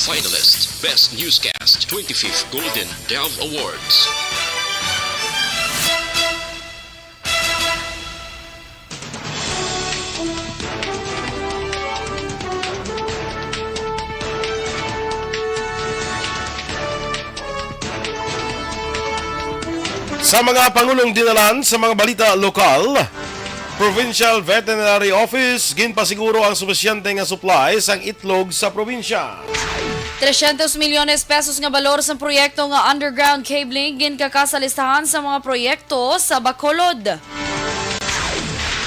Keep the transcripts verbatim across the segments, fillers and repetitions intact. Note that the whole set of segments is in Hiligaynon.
Finalist, Best Newscast, twenty-fifth Golden Dove Awards. Sa mga pangulong dinalan sa mga balita lokal, Provincial Veterinary Office, ginpasiguro ang supisyente nga supply sang itlog sa probinsya. Trescientos milyones pesos nga balor sang proyekto nga underground cabling ginkakas sa listahan sa mga proyekto sa Bacolod.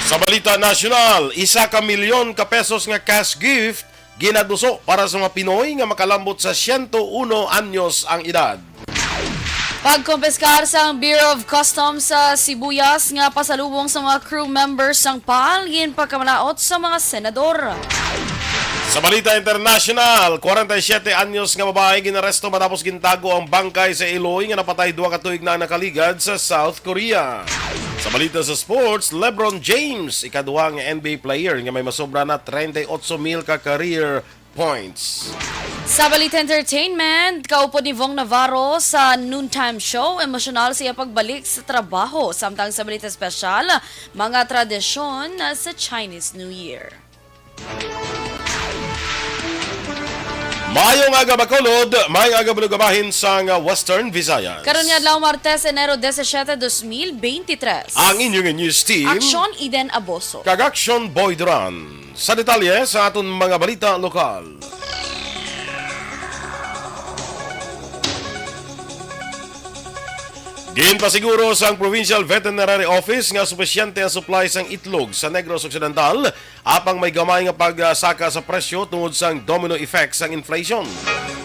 Sa balita nasyonal, isa ka milyon ka pesos nga cash gift ginaduso para sa mga Pinoy nga makalambot sa siyento uno anyos ang edad. Pagkompiskar sang Bureau of Customs sa sibuyas nga pasalubong sa mga crew members sang pal ginpakamalaot sa mga senador. Sa balita internasyonal, kwarenta y siyete anyos nga babae ginaresto matapos gintago ang bangkay sa iloy nga napatay duha ka tuig na nakaligad sa South Korea. Sa balita sa sports, LeBron James, ikaduha nga N B A player nga may masobra na treinta y ocho mil ka career points. Sa balita entertainment, kaupod ni Vong Navarro sa noontime show, emosyonal sa iya pagbalik sa trabaho. Samtang sa balita espesyal, mga tradisyon sa Chinese New Year. Maayong aga, Bacolod. Maayong aga, Bulog Abahin sang Western Visayas. Karon nga adlaw, Martes, Enero disisiete, dos mil beintitrés. Ang inyong news team, Aksyon Eden Aboso. Kag Aksyon Boy Duran. Sa detalye sa aton mga balita lokal. Ginpasiguro sang Provincial Veterinary Office nga supisyente ang supply sang itlog sa Negros Occidental, apang may gamay nga pagsaka sa presyo tungod sang domino effect sang inflation.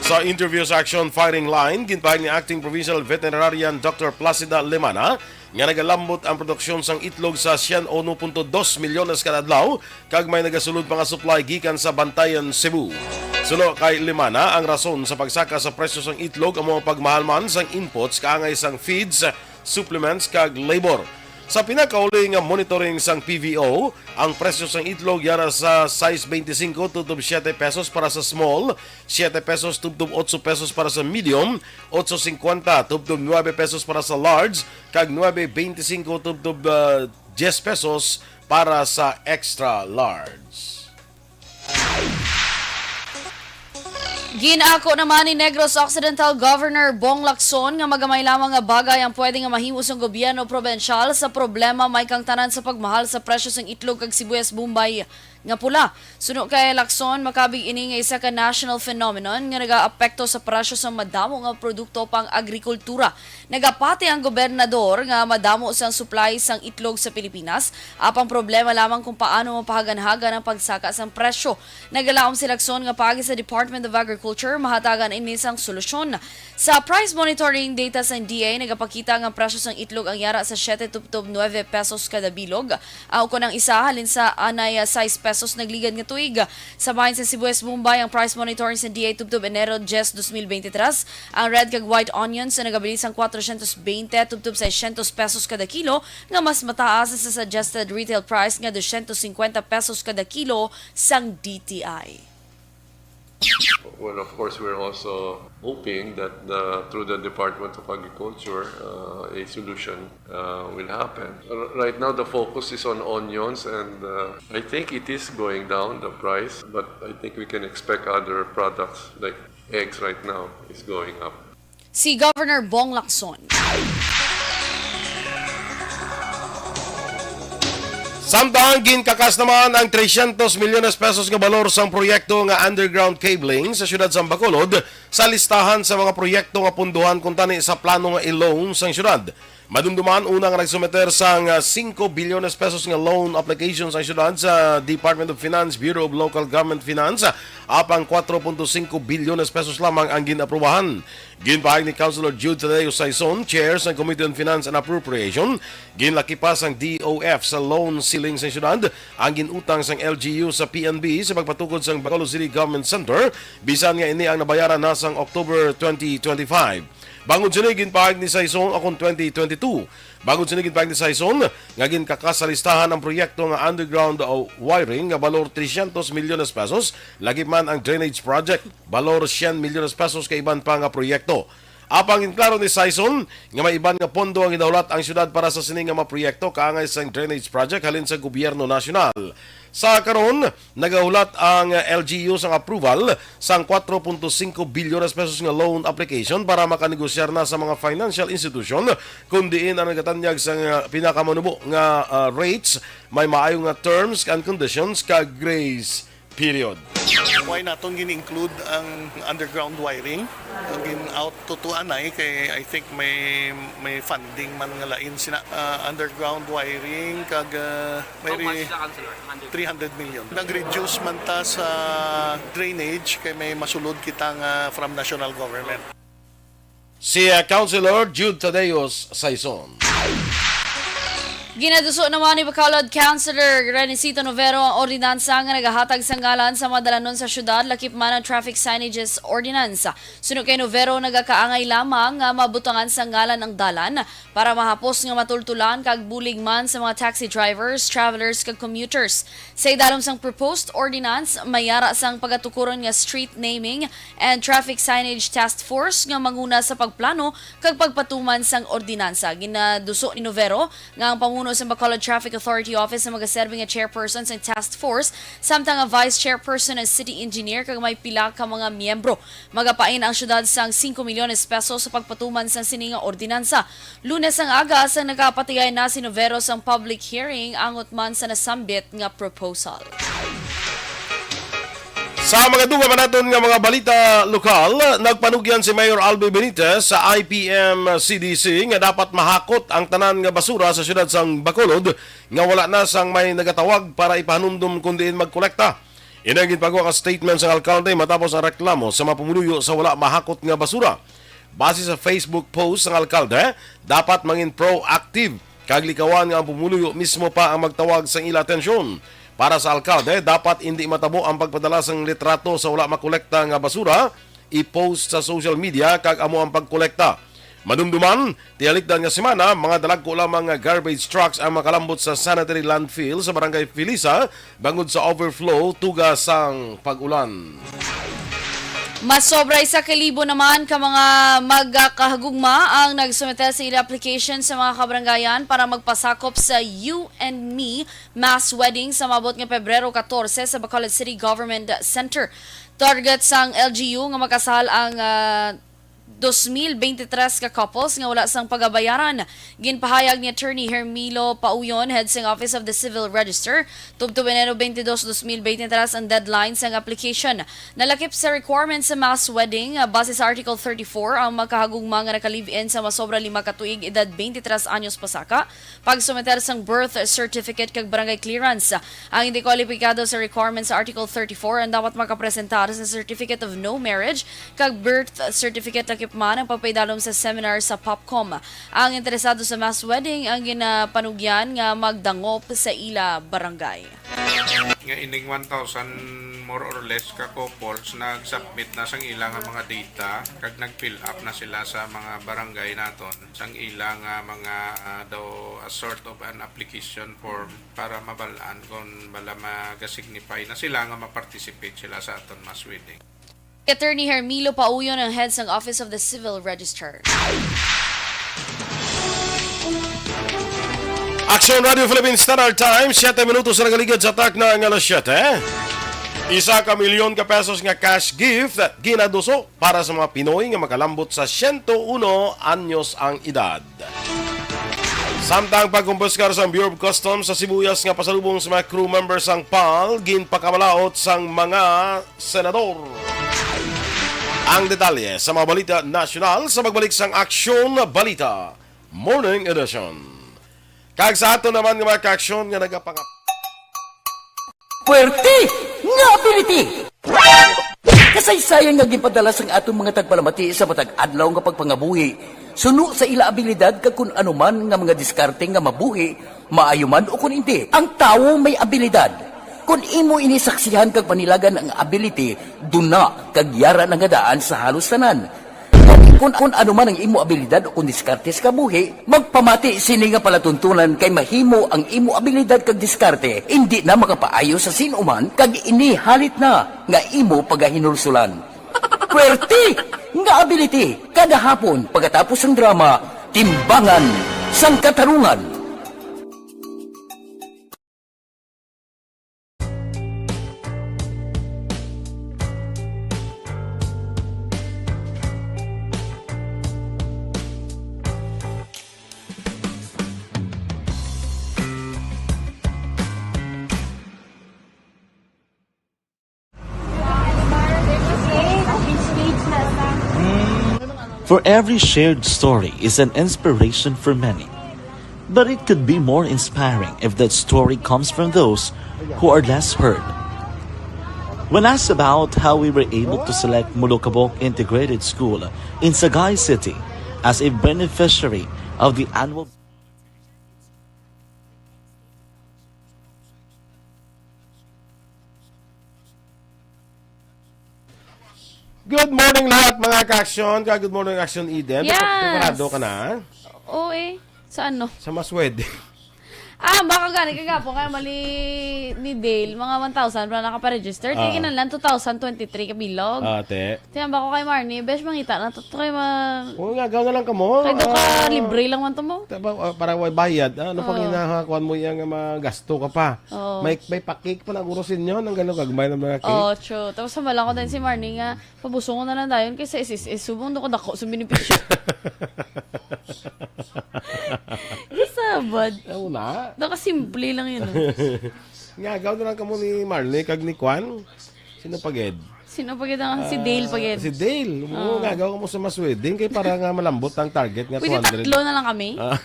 Sa interview sa Action Firing Line, ginpahayag ni Acting Provincial Veterinarian Doctor Placida Lemana nga nagalambot ang produksyon sang itlog sa siyam punto dos milyones kada adlaw, kag may nagasulod pa nga supply gikan sa Bantayan, Cebu. Suno kay Lemana, ang rason sa pagsaka sa presyo sang itlog amo ang pagmahal man sang inputs kaangay sang feeds, supplements, kag labor. Sa pinakauli nga monitoring sang P V O, ang presyo sang itlog yara sa sais beintisinko tubtob siete pesos para sa small, siete pesos tubtob otso pesos para sa medium, otso singkwenta tubtob nuebe pesos para sa large, kag nuebe beintisinko tubtob, ah, diyes pesos para sa extra large. Gin-ako naman ni Negros Occidental Governor Bong Lacson nga magamay lamang nga bagay ang pwede nga mahimo sang gobyerno probensyal sa problema may kangtanan sa pagmahal sa presyo sang itlog kag sibuyas Bombay nga pula. Suno kay Lacson, makabig ini nga isa ka national phenomenon nga nagaapekto sa presyo sang madamo nga produkto pang-agrikultura. Nagapati ang gobernador nga madamo sang supply sang itlog sa Pilipinas, apang problema lamang kung paano mapahaganhagan ang pagsaka sang presyo. Nagalaom si Lacson nga paagi sa Department of Agriculture, mahatagan ini sang solusyon. Sa price monitoring data sang D A, nagapakita nga ang presyo sang itlog ang yara sa siete tubtob nuebe pesos kada bilog, ah, ukon ang isa halin sa anay, ah, sais pesos nagligad nga tuig. Sa bahin sa sibuyas Bombay, ang price monitoring sa D A tubtob Enero diyes, dos mil beintitrés, ang red kag white onions na nagabilin sang kwatrocientos beinte tubtob seiscientos pesos kada kilo, nga mas mataas sa suggested retail price nga doscientos cincuenta pesos kada kilo sang D T I. Well, of course, we're also hoping that the, through the Department of Agriculture, uh, a solution, uh, will happen. R-, right now, the focus is on onions, and, uh, I think it is going down, the price, but I think we can expect other products like eggs right now is going up. Si Governor Bong Lacson. Samtang ginkakas naman ang trescientos milyones pesos nga balor sang proyekto nga underground cabling sa siyudad sang Bacolod sa listahan sa mga proyekto nga punduhan kuntani sa plano nga i-loan sang siyudad. Madumduman, una nga nagsumiter sang, ah, singko bilyones pesos nga loan application sang siyudad sa Department of Finance, Bureau of Local Government Finance, apang kwatro punto singko bilyones pesos lamang ang gin-aprubahan. Ginpahayag ni Councilor Jude Tadeo Saison, Chair sang Committee on Finance and Appropriation, ginlakipas sang D O F sa loan ceiling sa siyudad ang gin-utang sang L G U sa P N B sa pagpatukod sang Bacolod City Government Center, bisan nga ini ang nabayaran na sang October twenty twenty-five. Bangod sini, ginpahayag ni Saison, akon twenty twenty-two. Bangod sini, ginpahayag ni Saison nga ginkakasalistahan ang proyekto nga underground, uh, wiring nga balor trescientos milyones pesos, lakip man ang drainage project, balor cien milyones pesos, kag iban pa nga proyekto. Apang ginklaro ni Saison nga may iban nga pondo ang ginahulat ang syudad para sa sini nga mga proyekto, kaangay sang drainage project halin sa gobyerno nasyonal. Sa karon, nagahulat ang L G U sang approval sang kwatro punto singko bilyones pesos nga loan application para makanegosyar na sa mga financial institution, kun diin ang nagatanyag sang, ah, pinakamanubo nga, ah, rates, may maayo nga terms and conditions, kag grace period. Why naton gin-include ang underground wiring? Ang gin-out to, to anay kay I think may, may funding man nga lain sina, ah, underground wiring kag, ah, may How much re-, siya, Councilor? Hundred? Three hundred million. Nag-reduce man ta sa drainage kay may masulod kita nga from national government. Si, ah, Councilor Jude Tadeos Saison. Ginaduso naman ni Bacolod Councilor Renicito Novero ang ordinansa nga nagahatag sang ngalan sa mga dalanon sa syudad, lakip man ang Traffic Signages Ordinance. Suno kay Novero, nagakaangay lamang nga mabutangan sa ngalan ang dalan para mahapos nga matultulan kag bulig man sa mga taxi drivers, travelers, kag commuters. Sa idalom sang proposed ordinance, may yara sang pagatukuron nga Street Naming and Traffic Signage Task Force nga manguna sa pagplano kag pagpatuman sang ordinansa. Ginaduso ni Novero nga ang pamuno sa Bacolod Traffic Authority Office ang magaserbi nga chairperson sa task force, samtang ang vice chairperson ang city engineer kag may pila ka mga miyembro. Magapain ang syudad sang singko milyones pesos sa pagpatuman sang sini nga ordinansa. Lunes ang aga sang nagapatigayon na si Novero sang public hearing angot man sa nasambit nga proposal. Sa mga dugang naton nga mga balita lokal, nagpanugyan si Mayor Albi Benitez sa I P M C D C nga dapat mahakot ang tanan nga basura sa siyudad sang Bacolod nga wala na sang may nagatawag para ipahanumdom kun diin magkolekta. Ini ang ginpagawa nga statement sang alkalde matapos ang reklamo sa mga pumuluyo sa wala mahakot nga basura. Base sa Facebook post sang alkalde, dapat mangin proactive kag likawan nga ang pumuluyo mismo pa ang magtawag sang ila atensyon. Para sa alkalde, dapat indi matabo ang pagpadala sang litrato sa wala makolekta nga basura, i-post sa social media kag amo ang pagkolekta. Madumduman, tiyalikdan nga semana, mga dalagko lamang nga garbage trucks ang makalambot sa sanitary landfill sa Barangay Felisa bangod sa overflow tuga sang pag-ulan. Mas sobra isa ka libo naman ka mga magakahagugma ang nagsumiter sa ila application sa mga kabarangayan para magpasakop sa You and Me mass wedding sa maabot nga Pebrero katorse sa Bacolod City Government Center. Target sang L G U nga makasal ang, ah, dos mil beintitrés ka couples nga wala sang pagabayaran. Ginpahayag ni Attorney Hermilo Pauyon, head sang Office of the Civil Register, tubtob Enero twenty-dos, dos mil beintitrés ang deadline sang application. Nalakip sa requirements sa mass wedding, ah, base sa Article thirty-four, ang makahagugma nga naka-live-in sa masobra lima ka tuig, edad twenty-tres anyos pasaka, pagsumiter sang birth certificate kag barangay clearance. Ang hindi kwalipikado sa requirements sa Article thirty-four ang dapat makapresentar sa Certificate of No Marriage kag birth certificate, lakip man ang pagpaidalom sa seminar sa POPCOM. Ang interesado sa mass wedding ang ginapanugyan nga magdangop sa ila barangay. Nga ining one thousand, more or less, ka couples nag-submit na sang ila nga mga data kag nag-fill up na sila sa mga barangay naton sang ila nga mga, ah, daw a sort of an application form para mabal-an kung bala maga-signify na sila nga ma-participate sila sa aton mass wedding. Attorney Hermilo Pauyon ang head sang Office of the Civil Register. Aksyon Radio Philippine Standard Time, siyete minutos na nagaligad sa takna nga alas siyete. Isa ka milyon ka pesos nga cash gift ginaduso para sa mga Pinoy nga makalambot sa siyento uno anyos ang edad. Samtang pagkumpiskar sa Bureau of Customs sa sibuyas nga pasalubong sa mga crew members sang pal, ginpakamalaot sang mga senador. Ang detalye sa mga balita nasyonal sa pagbalik sang Aksyon Balita Morning Edition. Kag sa ato naman nga mga kaaksyon nga nagapangap- Puwerte nga ability! Kasaysayan nga ginpadala sang aton mga tagpalamati sa matag adlaw nga pagpangabuhi, suno sa ila abilidad kag kun ano man nga mga diskarte nga mabuhi, maayo man ukon indi. Ang tawo may abilidad. Kon imo ini saksihan kag panilagan ang ability, duna kag yara na nga daan sa halos tanan. Kung, kung ano man ang imo abilidad o kung diskarte sa kabuhi, magpamati sini nga palatuntunan kay mahimo ang imo abilidad kag diskarte indi na makapaayo sa sin-uman kag ini halit na nga imo pagahinulsulan. Pwerte nga ability kada hapon pagkatapos sang drama, Timbangan sang Katarungan. For every shared story is an inspiration for many. But it could be more inspiring if that story comes from those who are less heard. When asked about how we were able to select Molokabok Integrated School in Sagay City as a beneficiary of the annual Good morning lahat mga ka-action. Ka- Good morning Action Eden. Yes. Preparado ka na? Oo eh. Sa ano? Sa Maswede. Ah, baka gani kagapo kaya mali ni Dale, mga one thousand para nakaparegister. Kaya Ah. kinahanglan two thousand twenty-three kabilog. Ah, te. Tiyan ba ko kay Marnie, besh mangita na to kay ma... Oo nga, gaw na lang ka mo. Kay do ka Ah, libre lang man to mo. Taba, ah, para way bayad, ah, ano pang Oo. hinahakuan mo yang mga gasto ka pa? Oo. May may pakik pa naguro sinyo nang galo gagmay ng mga cake. Oh, true. Tapos sa malako din si Marnie nga, pabusong ko na lang dayon kay sa S S S, subong do ko dako sa benepisyo. Kasabad. Ano na? Nakasimple lang yun. ah. Nga, gaw na lang kamo ni Marley kag ni Kwan. Sino pa gid? Sino pa gid ang si Dale pa gid? Ah, si Dale. Oo, Ah. nga, gaw kamo sa mas wedding kay para nga malambot ang target nga Pwede two hundred. tatlo na lang kami. Ah.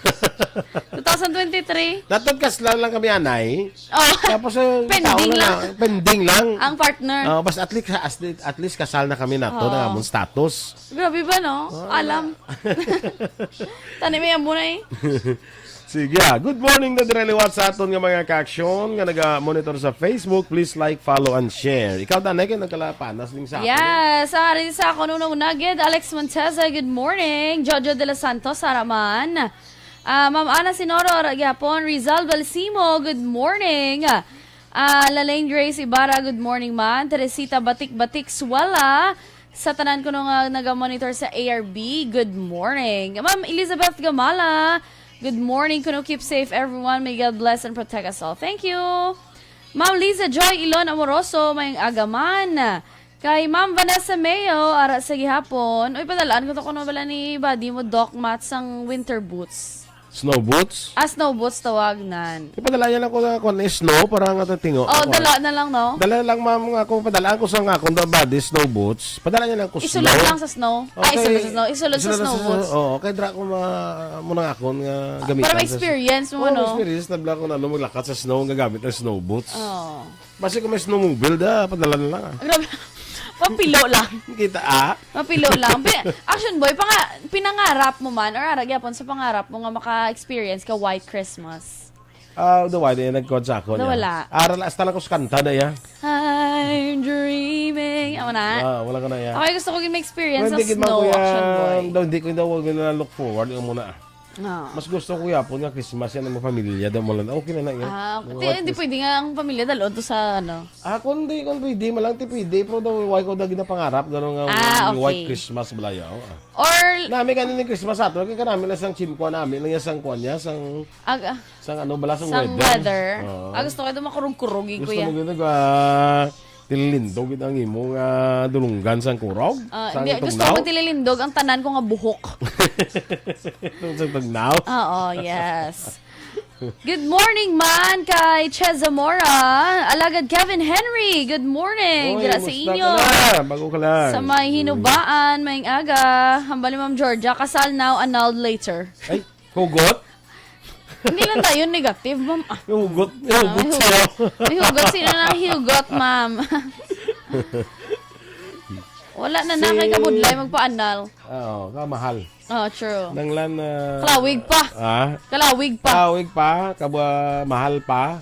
twenty twenty-three. Natod kasla lang kami, anay. Oh. Tapos, eh, Pending tao na lang. lang. Pending lang. Ang partner. Oh, basta at least, at least, at least kasal na kami nato Oo. na among status. Grabe ba, no? Ah. Alam. Tani may amo na eh. Sige, ah. Good morning na dire liwat sa aton nga mga ka-aksyon nga naga-monitor sa Facebook. Please like, follow, and share. Ikaw, Danay, kay nagkalapanas ning sa aton. Yes, ari sa ako nung nagid, Alex Monteza, good morning. Jojo de los Santos, Saraman. Ah, Ma'am Ana Sinoro, ara gyapon. Rizal Balsimo, good morning. Ah, Lalaine Grace Ibarra, good morning man. Teresita Batik-Batik Suwala, sa tanan kuno nga naga-monitor sa A R B, good morning. Ma'am Elizabeth Gamala, good morning. Kuno keep safe everyone. May God bless and protect us all. Thank you. Ma'am Liza Joy Ilon Amoroso, may agaman. Kay Ma'am Vanessa Mayo, ara sa gihapon. Uy, padalaan ko to kuno bala ni Buddy mo, Doc Matt, sang winter boots. Snow boots? Ah, snow boots tawag nan. Ipadala niya lang ko na kung ano yung snow para nga tatingo. Oh, dala na lang, no? Dala lang, ma'am, nga kung padalaan ko sa nga akong body snow boots, padala niya lang ko snow. Isulod lang sa snow. Ah, Okay. isulod sa snow. Isulod sa Isulod sa snow boots. Oo, kay dra ko ma mo nang akon nga gamitan. Para sa- ma-experience mo, Oo, no? ma-experience na bala ko na ano, maglakat sa snow, nga gamit ang snow boots. Oh. Basi kung may snowmobile, da, padala na lang, ah. Grabe. Mapilo lang. Kita, ah? Mapilo lang. Pe- Action boy, panga, pinangarap mo man, or ara gyapon sa pangarap mo nga maka-experience ka White Christmas? Ah, the wala yung nagkuhan sa ako niya. Wala. Aral, hasta lang ko sa kanta na, ya. I'm dreaming. Amo na. Ah, wala ka na, ya. Okay, gusto ko yung ma-experience Well, ang hindi gid man snow, ko yan, action boy. daw, hindi ko daw, huwag na look forward yung muna, ah. Ah. Mas gusto ko yapon nga Christmas yan ang mga pamilya daw mo lang. Okay na na yun. Ah, Mga ti- white hindi Christmas. pwede nga ang pamilya dalon to sa ano. Ah, kung di, kung pwede, malang ti pwede. Pero daw, why ko daw ginapangarap? Gano'n nga Ah, yung okay. white Christmas bala yaw. Ah. Or, Nami ka ni Christmas ato. Kaya kanami lang sang chimkwa nami. Lang yan sang kwan niya. Sang, ag, ah, sang ano bala, sang sang weather. weather. Oo. Ah, gusto ko ito makurog-kurog, eh, Gusto kuya. mo gano'n, ah, Tililindog gid ang imong ah, dulunggan sang kurog? Ah, sang hindi, gusto ko tugnaw? tililindog ang tanan ko nga buhok. Sang tugnaw? Oo, yes. Good morning man kay Che Zamora. Alagad Kevin Henry, good morning. Oy, Dira sa musta inyo. ka na? Bago ka lang. Sa may hinubaan, may aga. Hambal ni Ma'am Georgia, kasal now, annulled later. Ay, hugot? Hindi lang tayo negative, ma'am. Ah. May hugot. May Ah, hugot may siya. hugot. May hugot. Sino nang hihugot, ma'am? Wala na na kay kabudlay magpa-annul. Oo, kamahal. Oh, true. Nanglan na Kalawig pa. Ah? Kalawig pa. Kalawig pa, kabwa mahal pa.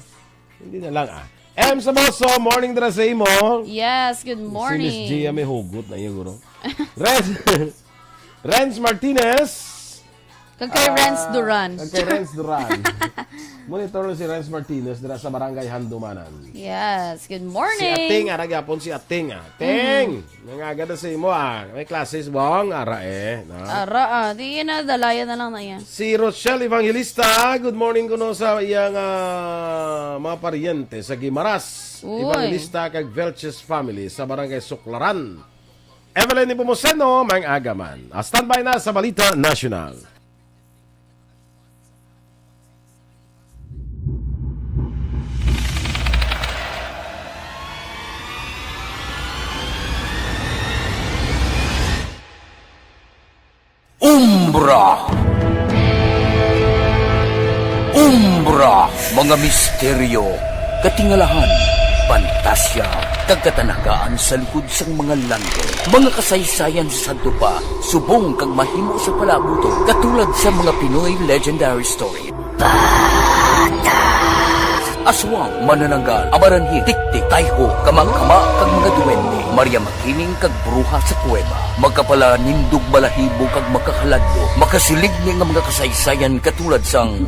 Hindi na lang ah. M Saboso, morning dira sa imo. Yes, good morning. Si Miss Gia may hugot na iyo, guro. Red. Renz Martinez. Kag kay Renz Ah, Duran. Kag kay Renz Duran. Monitor si Renz Martinez dira sa Barangay Handumanan. Yes, good morning. Si Ating, ara gyapon si Ating, ah. Ting! Mhm. Nangaga na sa imo, ah. May classes, bong? Ara, eh. No? Ara, ah. Di yun na, dalayan na lang na yan. Si Rochelle Evangelista, good morning kuno sa iyang, ah, mga paryente sa Guimaras. Uy. Evangelista kag Velches family sa Barangay Suklaran. Evelyn Nepomuceno, may aga man. Ah, standby na sa Balita National. Umbra. Umbra, mga misteryo, katingalahan, pantasya, kag katanagaan sa likod sang mga langgam. Mga kasaysayan sa sadto pa, subong kag mahimo sa palaabuton, katulad sa mga Pinoy legendary story. Aswang, manananggal, amaranhil, tiktik, tayho, kamangkama, kag mga duwende, Maria Makiling, kag bruha sa kuweba. Makapalanindog balahibo kag makahaladlo, makasiligni nga mga kasaysayan katulad sang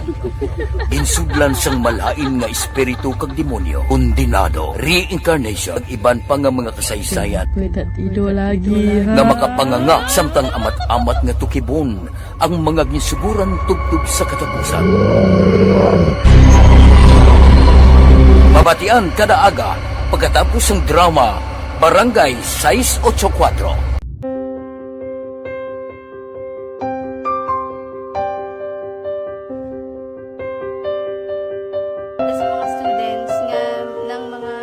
ginsudlan sang malain nga espiritu kag demonyo, kondenado, reincarnation, kag iban pa nga mga kasaysayan May tatido lagi, ha? nga makapanganga samtang amat-amat nga tukibon ang mga ginsuguran tubtob sa katapusan. Mabatian kada aga pagkatapos sang drama Barangay Sais Ocho Kuatro. Sa mga students nga nang mga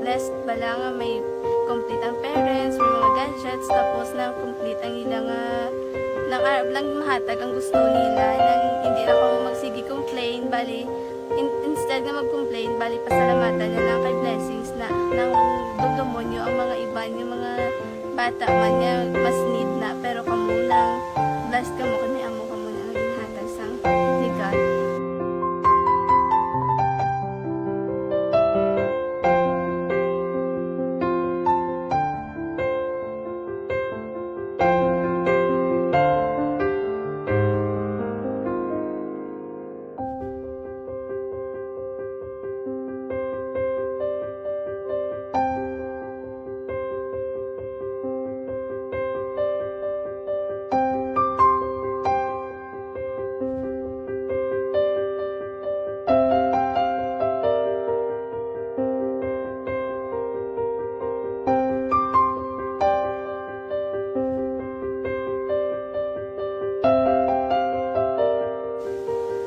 blessed bala nga may complete ang parents, may mga gadgets, tapos na complete ang ila nga nang arab lang mahatag ang gusto nila, nang hindi na kamo magsige complain, bali in, instead nga mag-complain, bali pasalamatan na lang kay blessings na nang dumdumo nyo ang mga iban nga mga bata man nga mas need na, pero kamo lang blessed kamo kay may amo kamo na nga ginhatag sang ni God.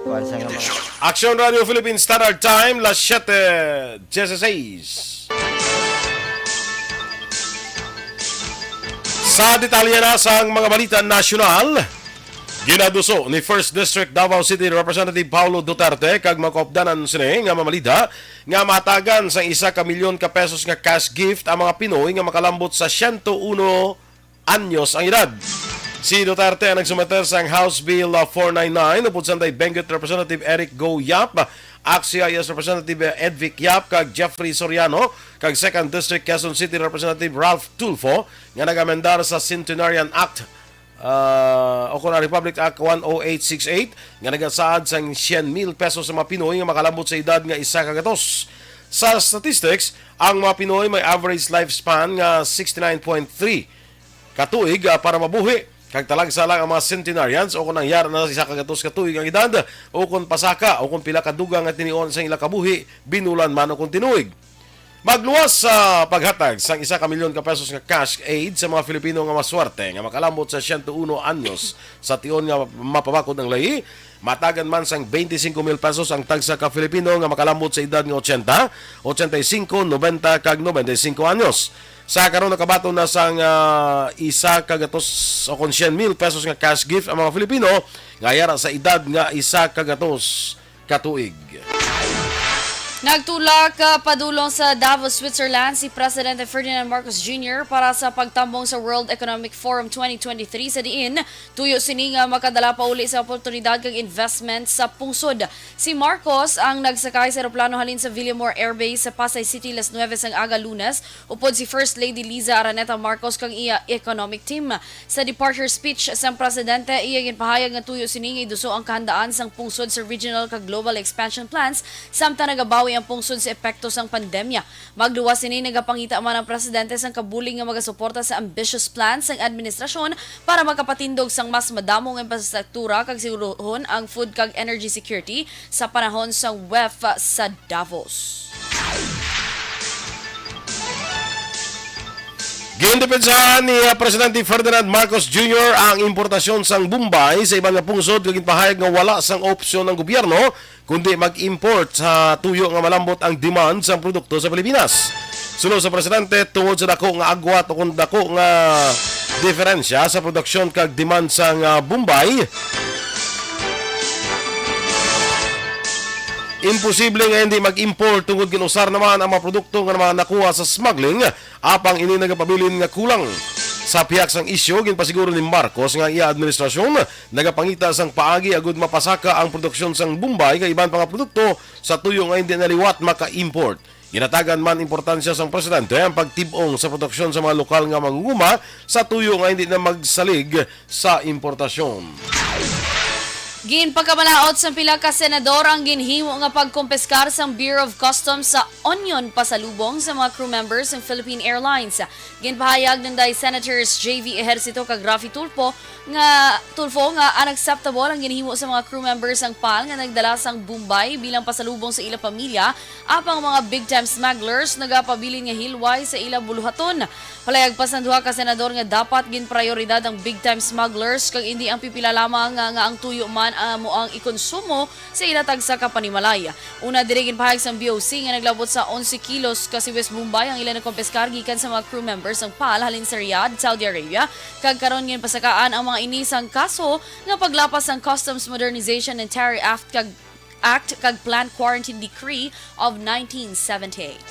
Kuwan sa nga mga Action Radio Philippine Standard Time, las siete dieciséis. Sa detalye na sang mga balita nasyonal, ginaduso ni First District Davao City Representative Paulo Duterte kag mga kaupdanan sini nga mamalida nga mahatagan sang isa ka milyon ka pesos nga cash gift ang mga Pinoy nga makalambot sa siyento uno anyos ang edad. Si Duterte ang nagsumeter sang House Bill, uh, four nine nine upod sanday Benguet Representative Eric Go Yap, Act C I S Representative, uh, Edvic Yap, kag Jeffrey Soriano, kag Second District Quezon City Representative Ralph Tulfo, nga nag-amendar sa Centenarian Act, uh, o kon ang Republic Act one oh eight six eight, nga nagasaad sang syen mil pesos sa mga Pinoy nga makalambot sa edad nga isa ka gatos. Sa statistics, ang mga Pinoy may average lifespan nga sixty-nine point three ka tuig, ah, para mabuhi, kag talagsa lang ang mga centenarians o kon ang yara na sa isa ka gatos ka tuig ang edad, o kon pasaka, o kon pila ka dugang nga tinion sa ila kabuhi, binulan man o kon tinuig. Magluwas sa paghatag sang isa ka milyon ka pesos nga cash aid sa mga Filipino nga maswerte nga makalambot sa siyento uno anyos sa tion nga mapabakod ang layi, matagan man sang twenty-cinco mil pesos ang tagsa ka Filipino nga makalambot sa edad nga ochenta, ochenta y cinco, noventa, kag noventa y cinco anyos. Sa karon, nakabaton na sang, ah, isa ka gatos o kon syen mil pesos nga cash gift ang mga Filipino nga yara sa edad nga isa ka gatos ka tuig. Nagtulak, ah, padulong sa Davos, Switzerland, si Presidente Ferdinand Marcos Junior para sa pagtambong sa World Economic Forum twenty twenty-three, sa diin tuyo sini nga makadala pa uli sa oportunidad kag investment sa pungsod. Si Marcos ang nagsakay sa eroplano halin sa Villamor Air Base sa Pasay City las nuwebe sang aga Lunes, upod si First Lady Liza Araneta Marcos kag iya economic team. Sa departure speech sang presidente, iya ginpahayag nga tuyo sini nga iduso ang kahandaan sang pungsod sa regional kag global expansion plans, samtang nagabawi ang pungsod sa epekto sang pandemya. Magluwas sini, nagapangita man ang presidente sang kabulig nga magasuporta sa ambitious plan sang administrasyon para makapatindog sang mas madamo nga infrastruktura kag siguruhon ang food kag energy security sa panahon sang wef sa Davos. Gindepensahan ni, ah, Presidente Ferdinand Marcos Junior ang importasyon sang Bombay sa iban nga pungsod, kag ginpahayag nga wala sang opsyon ang gobyerno kundi mag-import sa tuyo nga malambot ang demand sang produkto sa Pilipinas. Suno sa presidente, tungod sa dako nga agwat o kung dako nga diferensya sa produksyon kag demand sang, ah, Bombay, imposible nga hindi mag-import tungod ginusar naman ang mga produkto nga mga nakuha sa smuggling, apang ini nagapabilin nga kulang. Sa pihak sang isyu, ginpasiguro ni Marcos nga iya administrasyon nagapangita sang paagi agud mapasaka ang produksyon sang Bombay kag iban pa nga produkto sa tuyo nga hindi na liwat maka-import. Ginatagan man importansya sang presidente ang pagtib-ong sa produksyon sa mga lokal nga mangunguma sa tuyo nga hindi na magsalig sa importasyon. Ginpakamalaot sang pila ka senador ang ginhimo nga pagkumpiskar sang Bureau of Customs sa onion pasalubong sa mga crew members sang Philippine Airlines. Ginpahayag ni Senators J V Ejercito kag Raffy Tulfo nga, Tulfo nga unacceptable ang ginhimo sa mga crew members sang pal nga nagdala sang Bombay bilang pasalubong sa ila pamilya, apang mga big-time smugglers nagapabilin nga hilway sa ila buluhaton. Palayag pa sang duha ka senador nga dapat ginprayoridad ang big-time smugglers kag indi ang pipila lamang nga, nga ang tuyo man amo ang ikonsumo sa ila tagsa ka panimalay. Una diri, ginpahayag sang B O C nga naglabot sa onse kilos ka siwis Bombay ang ila nakumpiskar gikan sa mga crew members sang pal halin sa Riyadh, Saudi Arabia, kag karon ginpasakaan ang mga ini sang kaso nga paglapas sang Customs Modernization and Tariff Act kag, Act kag Planned Quarantine Decree of nineteen seventy-eight.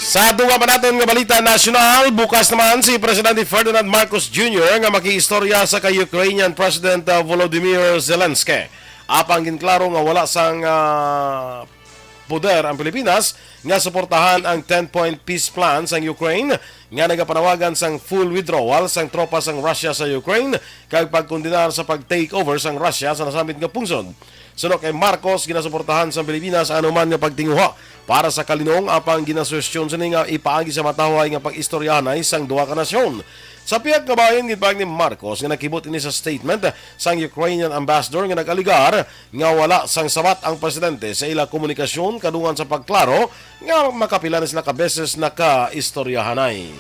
Sa dugang pa naton nga balita nasyonal, bukas naman si Presidente Ferdinand Marcos Junior nga makiistorya sa kay Ukrainian President, uh, Volodymyr Zelensky. Apang ginklaro nga wala sang, uh, poder ang Pilipinas nga suportahan ang ten-point peace plan sang Ukraine nga nagapanawagan sang full withdrawal sang tropa sang Russia sa Ukraine kag pagkondenar sa pag-takeover sang Russia sa nasambit nga pungsod. Suno kay Marcos, ginasuportahan sang Pilipinas ang anuman nga pagtinguha para sa kalinong, apang ginasuhestyon sini nga ipaagi sa matahuay nga pag-istoryahanay sang duha ka nasyon. Sa pihak nga bahin, ginpahayag ni Marcos nga nakibot ini sa statement sang Ukrainian ambassador nga nag-alegar nga wala sang sabat ang presidente sa ila komunikasyon kadungan sa pagklaro nga makapila na sila ka beses nakaistoryahanay.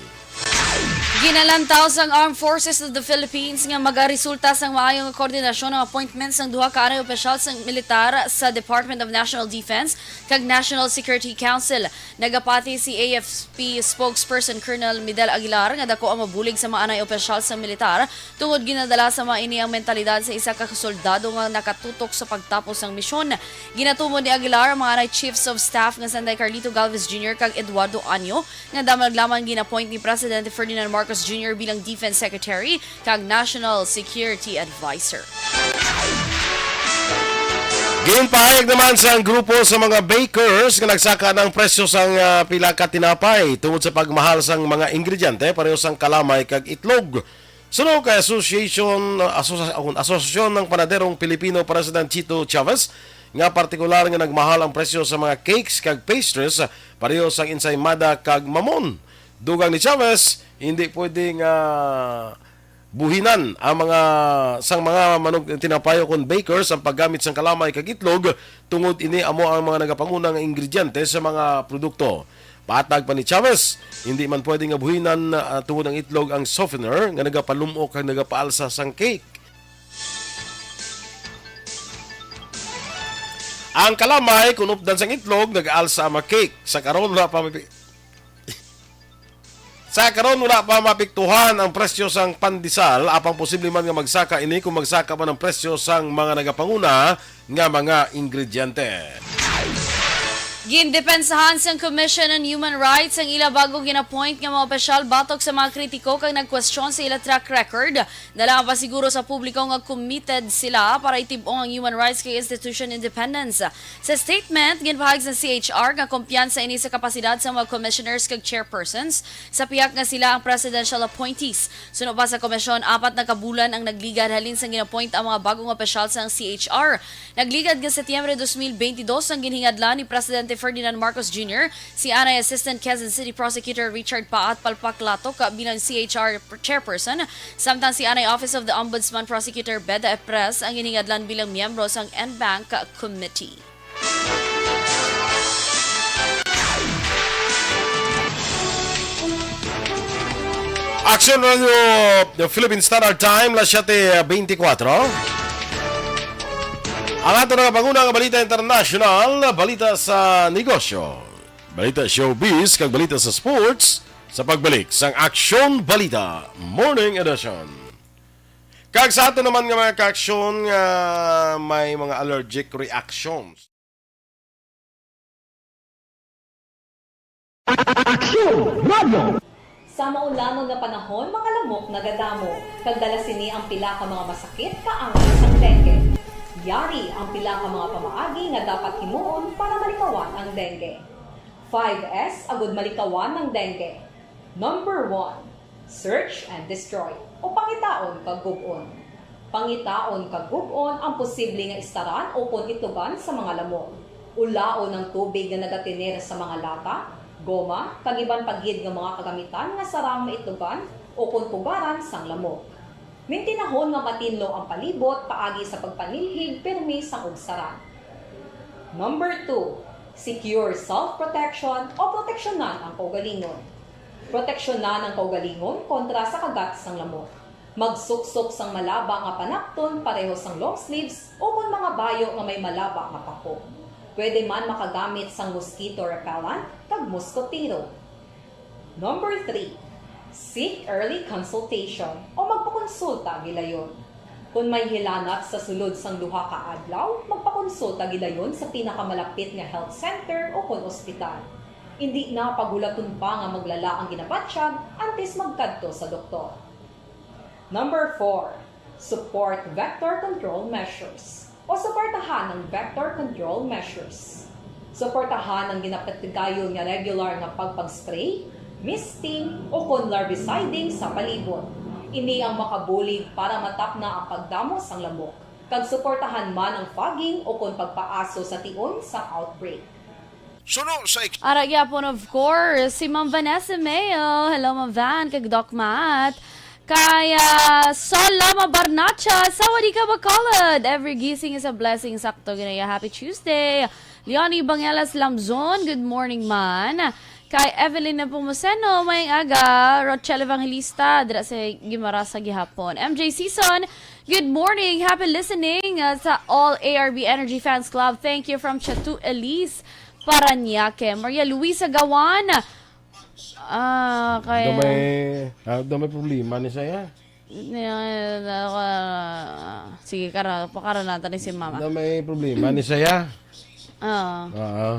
Ginalantaw sang Armed Forces of the Philippines nga magaresulta sang maayong koordinasyon ang appointment sang duha ka anay opisyal sang militar sa Department of National Defense kag National Security Council. Nagapati si A F P spokesperson Colonel Midel Aguilar nga dako ang mabulig sa mga anay opisyal sang militar tungod ginadala sa mga ini ang mentalidad sa isa ka soldado nga nakatutok sa pagtapos sang misyon. Ginatumod ni Aguilar ang mga anay Chiefs of Staff nga sanday Carlito Galvez Junior kag Eduardo Año nga damlag lamang gin-appoint ni Presidente Ferdinand Marcos Junior bilang Defense Secretary kag National Security Advisor. Ginpahayag naman sa grupo sa mga bakers nga nagsaka na ang presyo sang, ah, pila ka tinapay tungod sa pagmahal sang mga ingrediente pareho sang kalamay kag itlog. Suno kay Association, Asosa-, Asosasyon ng Panaderong Pilipino President Chito Chavez nga partikular nga nagmahal ang presyo sa mga cakes kag pastries, pareho sang ensaymada kag mamon. Dugang ni Chavez, hindi pwede nga buhinan ang mga, sang mga manug-, tinapay kon bakers ang paggamit sang kalamay kag itlog, tungod ini amo ang mga nagapanguna nga ingrediente sa mga produkto. Patag pa ni Chavez, hindi man pwede nga buhinan, ah, tungod ang itlog ang softener nga nagapalum-ok kag nagapaalsa sang cake. Ang kalamay, kun updan sang itlog, nag-aalsa ang mga cake. Sa karon, wala pa may pi-, Sa karon, wala pa maapektuhan ang presyo sang pandesal, apang posible man nga magsaka ini kung magsaka man ang presyo sang mga nagapanguna nga mga ingrediente. Gindepensahan sang Commission on Human Rights ang ila bag-ong gin-appoint nga mga opisyal batok sa mga kritiko kag nagkwestiyon sa ila track record. Dala ang pasiguro sa publiko nga committed sila para itib-ong ang human rights kag institution independence. Sa statement, ginpahayag sa C H R nga kumpiyansa ini sa kapasidad sa mga commissioners kag chairpersons sa pihak nga sila ang presidential appointees. Suno pa sa komisyon, apat na ka bulan ang nagligad halin sang gin-appoint ang mga bagong opisyal sang C H R. Nagligad nga Setyembre dos mil bentidós ang ginhingadlan ni Presidente Ferdinand Marcos Junior si anay Assistant Quezon City Prosecutor Richard Paat Palpak Latok bilang C H R chairperson, samtang si anay Office of the Ombudsman Prosecutor Beda Epres ang ginhingadlan bilang miyembro sang N-Bank Committee. Aksyon Radio, the Philippine Standard Time, las siyete beintikwatro. Ang ato nga panguna nga balita internasyonal, balita sa negosyo, balita showbiz, kag balita sa sports, sa pagbalik sang Aksyon Balita Morning Edition. Kag sa ato naman nga mga kaaksyon nga may mga allergic reactions. Aksyon Radio. Sa maulanon nga panahon, mga lamok nagadamo, kag dala sini ang pila ka mga masakit kaangay sang dengue. Yari ang pila ka mga pamaagi nga dapat himuon para malikawan ang dengue. Five S agud malikawan ang dengue. Number one, search and destroy, o pangitaon kag gub-on. Pangitaon kag gub-on ang posible nga istaran ukon itlogan sa mga lamok. Ulaon ang tubig nga nagatener sa mga lata, goma, kag iban pa gid nga mga kagamitan nga sarang maitlogan ukon pugaran sang lamok. Mintinahon nga matinlo ang palibot paagi sa pagpanilhig pirmi sang ugsaran. Number two, secure self-protection o proteksyonan ang kaugalingon. Proteksyonan ang kaugalingon kontra sa kagat sang lamok. Magsuksok sang malaba nga panapton pareho sang long sleeves ukon mga bayo nga may malaba nga pako. Pwede man makagamit sang mosquito repellent kag moskotero. Number three, seek early consultation o magpakonsulta gilayon. Kon may hilanat sa sulod sang duha ka adlaw, magpakonsulta gilayon sa pinakamalapit nga health center o kon ospital. Indi na paghulaton pa nga maglala ang ginabatyag antes magkadto sa doktor. Number four, support vector control measures o suportahan ang vector control measures. Suportahan ang ginapatigayon nga regular nga pagpag-spray, misting, o kon larviciding sa palibot. Ini ang makabulig para matapna ang pagdamo sang lamok, kag suportahan man ang fogging o kon pagpaaso sa tion sang outbreak. Suno sa ik- Ara gyapon, of course, si Ma'am Vanessa Mayo. Hello, Ma'am Van, kag Doc Matt. Kay, ah, Sol Lama Barnacha, Sawadika Bacolod. Every gising is a blessing. Sakto, ginaya. Happy Tuesday. Leonie Bangelas Lamzon, good morning man. Kay Evelyn Nepomuceno, may aga. Rochelle Evangelista, dira sa Guimaras sa gihapon. M J Season, good morning. Happy listening, uh, sa all A R B Energy Fans Club. Thank you from Chatu Elise, Parañaque. Maria Luisa Gawan, ah, kay Do may, ah, do may problema ni saya. Sige, kara, pakara natin ni si Mama. Do may problema ni saya. Oo. Oo.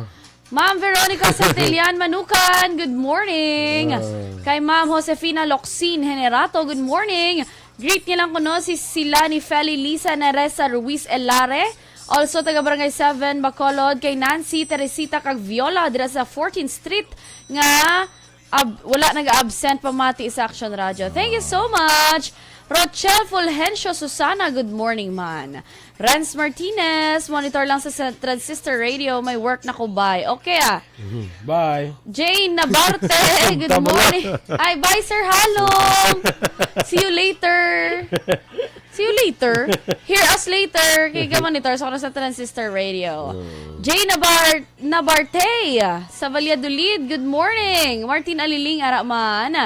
Ma'am Veronica Santillan Manukan, good morning. Ah. Kay Ma'am Josefina Locsin Generato, good morning. Greet niyo lang kuno si sila ni Feli Lisa Neresa Ruiz Elare. Also, taga Barangay seven, Bacolod, kay Nancy, Teresita, kag Viola, dira sa fourteenth Street, nga ab-, wala nag-absent pamati sa Action Radio. Thank you so much. Rochelle Fulgencio Susana, good morning man. Renz Martinez, monitor lang sa, sa Transistor Radio, may work na ko, bye. Okay ah. Mhm. Bye. Jane Nabarte, good Tama na. morning. Ay, bye, Sir Halong. See you later. See you later. Hear us later. Kay ka monitor sa, sa Transistor Radio. Mm. Jane Nabar-, Nabarte sa Valladolid, good morning. Martin Aliling, ara man.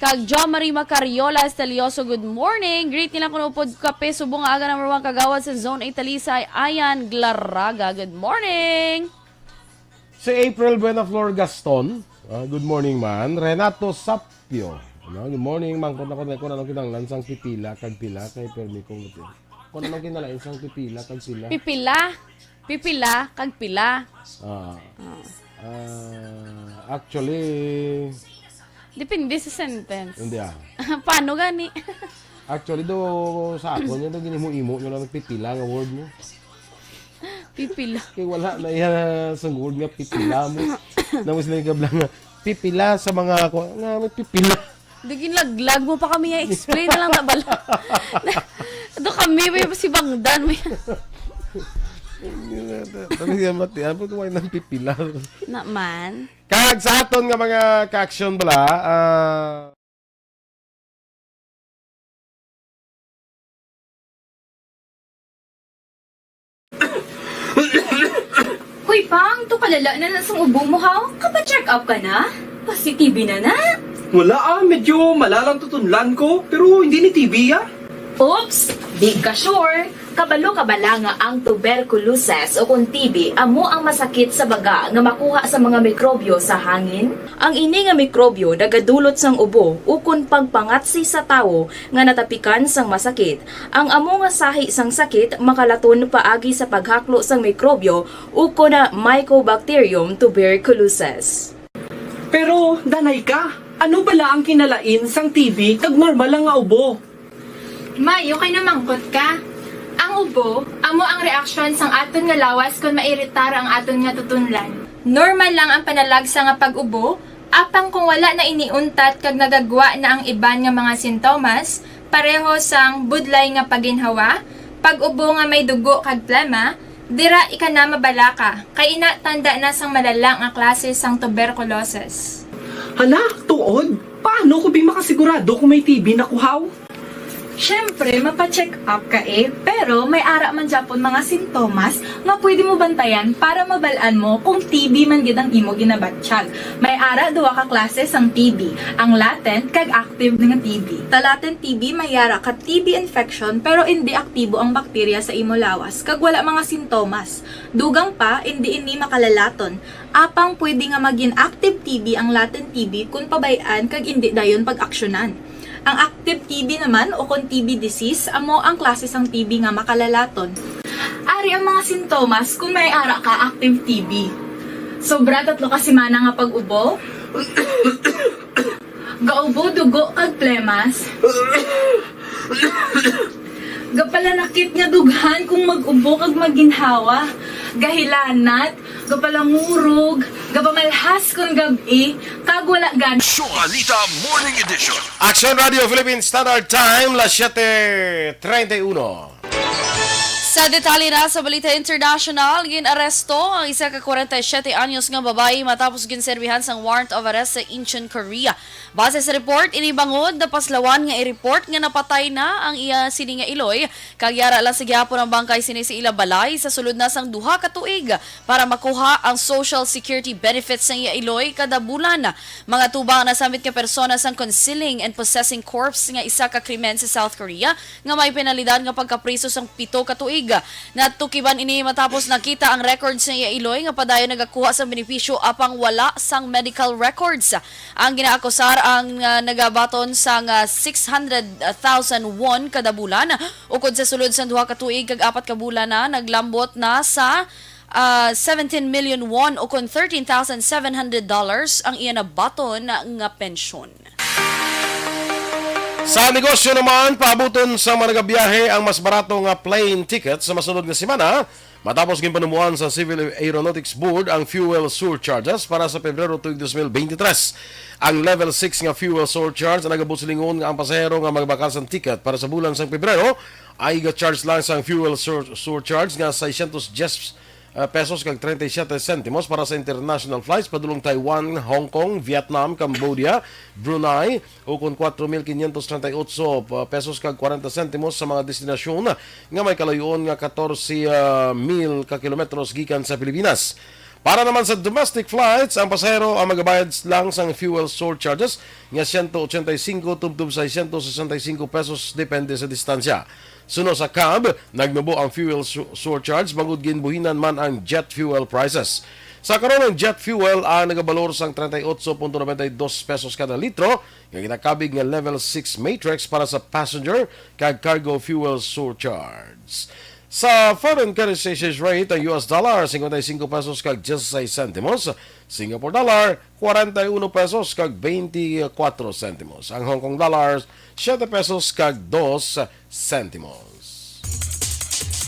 Kag Jo Marie Macariola Estelioso, good morning. Greet nila kuno pod kape, subong nga aga number one kagawad sa Zone eight Talisay, Ayan Glaraga. Good morning. Si April Buenaflor Gaston, Ah, good morning, man. Renato Sapio. Ano? Good morning, man. Kung ako na kung anong kinahanglan sang pipila kag pila kay permi kong kung anong kinalain sang pipila kag pila. Pipila. Pipila kag pila. Ah. Ah, actually, Depende sa sentence. Hindi, ah. Paano gani? Actually, do sa ako niya do ginimo-imo niyo lang pipila nga word mo. Pipila. Kay wala na iya sang word nga pipila mo. Namo sila gablang nga pipila sa mga ako nga may pipila. Di ginlaglag mo pa kami, ya explain na lang na bala. Do kami may si Bangdan may Hindi na, na, Sabi niya mati, ano po why nang pipila? Naman. Kag sa aton nga mga ka-action bala, ah, Hoy, Pang, to kalala na na sang ubo mo, ha? Kapa-check up ka na? Positive na na? Wala ah, medyo malalang tutunlan ko, pero hindi ni T B ah. Oops! Di ka sure? Kabalo ka bala nga ang tuberculosis o kon T B amo ang masakit sa baga nga makuha sa mga mikrobyo sa hangin? Ang ini nga mikrobyo nagadulot sang ubo ukon pagpangatsi sa tawo nga natapikan sang masakit. Ang amo nga sahi sang sakit makalaton paagi sa paghaklo sang mikrobyo ukon na Mycobacterium tuberculosis. Pero, danay ka, ano bala ang kinalain sang T B kag normal lang nga ubo? May, okay na mangkot ka. Ang ubo, amo ang reaksyon sang aton nga lawas kon mairitar ang aton nga tutunlan. Normal lang ang panalagsa nga pag-ubo, apang kung wala na ini untat kag nagagwa na ang iban nga mga sintomas, pareho sang budlay nga paginhawa, pag-ubo nga may dugo kag plema, dira ika na mabalaka, kay ina tanda na sang malala nga klase sang tuberculosis. Hala, tuod? Paano ko bi makasigurado kung may T B na kuhaw? Siyempre, mapa-check up ka eh. Pero may ara man gyapon mga sintomas nga pwede mo bantayan para mabal-an mo kung T B man gid ang imo ginabatyag. May ara duha ka klase sang T B, ang latent kag active nga T B. Sa latent T B may ara ka T B infection pero indi aktibo ang bakterya sa imo lawas kag wala mga sintomas. Dugang pa, indi ini makalalaton. Apang pwede nga magin active T B ang latent T B kon pabay-an kag indi dayon pag-aksyonan. Ang active T B naman o kon T B disease amo ang klase sang T B nga makalalaton. Ari ang mga sintomas kon may ara ka active T B. Sobra tatlo ka semana nga pag-ubo. Gaubo dugo kag plemas. Gapalanakit nga dughan kung mag-ubo kag maginhawa. Gahilanat, gapalangurog, gapamalhas kon gab-i, kag wala gani. Shoalita Morning Edition. Action Radio Philippine Standard Time, las siete treinta y uno. Sa detalye na sa balita international, gin-aresto ang isa ka kwarenta y siyete anyos nga babayi matapos ginserbihan sang warrant of arrest sa Incheon, Korea. Base sa report, ini bangod napaslawan nga i-report nga napatay na ang iya sini nga iloy, kag yara lang sa gihapon ang bangkay sini sa ila balay sa sulod na sang duha ka tuig para makuha ang social security benefits sang iya iloy kada bulan. Mga tubang ang nasambit nga persona sang concealing and possessing corpse nga isa ka krimen sa South Korea nga may penalidad nga pagkapriso sang pito ka tuig. Natukiban ini matapos nakita ang record sa iya iloy nga padayon nagakuha sang benepisyo apang wala sang medical records. Ang ginaakusar ang, ah, nagabaton sang, ah, six hundred thousand won kada bulan, ukon sa sulod sang duha ka tuig kag apat ka bulan na naglambot na sa, ah, seventeen million won, ukon thirteen thousand seven hundred dollars, ang iya nabaton nga pensyon. Sa negosyo naman, paabuton sa mga nagabiyahe ang mas barato nga plane ticket sa masunod nga semana, matapos ginpanumoan sa Civil Aeronautics Board ang fuel surcharges para sa Pebrero tuig dos mil beintitrés. Ang Level six nga fuel surcharge nagabuslingon nga ang pasahero nga magbakal sang ticket para sa bulan sang Pebrero ay ga-charge lang sang fuel sur- surcharge nga seiscientos diyes ah, pesos kag treinta y siete sentimos para sa international flights padulong Taiwan, Hong Kong, Vietnam, Cambodia, Brunei, ukon kuwatro mil quinientos treinta y ocho pesos kag kwarenta sentimos sa mga destinasyon nga may kalayo-on nga katorse mil ka kilometros gikan sa Pilipinas. Para naman sa domestic flights, ang pasahero ang magabayad lang sang fuel surcharges nga siyento ochenta y cinco tubtob seiscientos sesenta y cinco pesos depende sa distansya. Suno sa cab, nagnubo ang fuel su-, surcharge bangod ginbuhinan man ang jet fuel prices. Sa karon, ang jet fuel ang nagabalor sang treinta y ocho punto noventa y dos pesos kada litro, nga ginakabig nga level six matrix para sa passenger kag cargo fuel surcharge. Sa foreign currency exchange rate, ang U S dollar, cincuenta y cinco pesos kag dieciséis centimos. Singapore dollar, cuarenta y uno pesos kag veinticuatro centimos. Ang Hong Kong dollars, siete pesos kag dos centimos.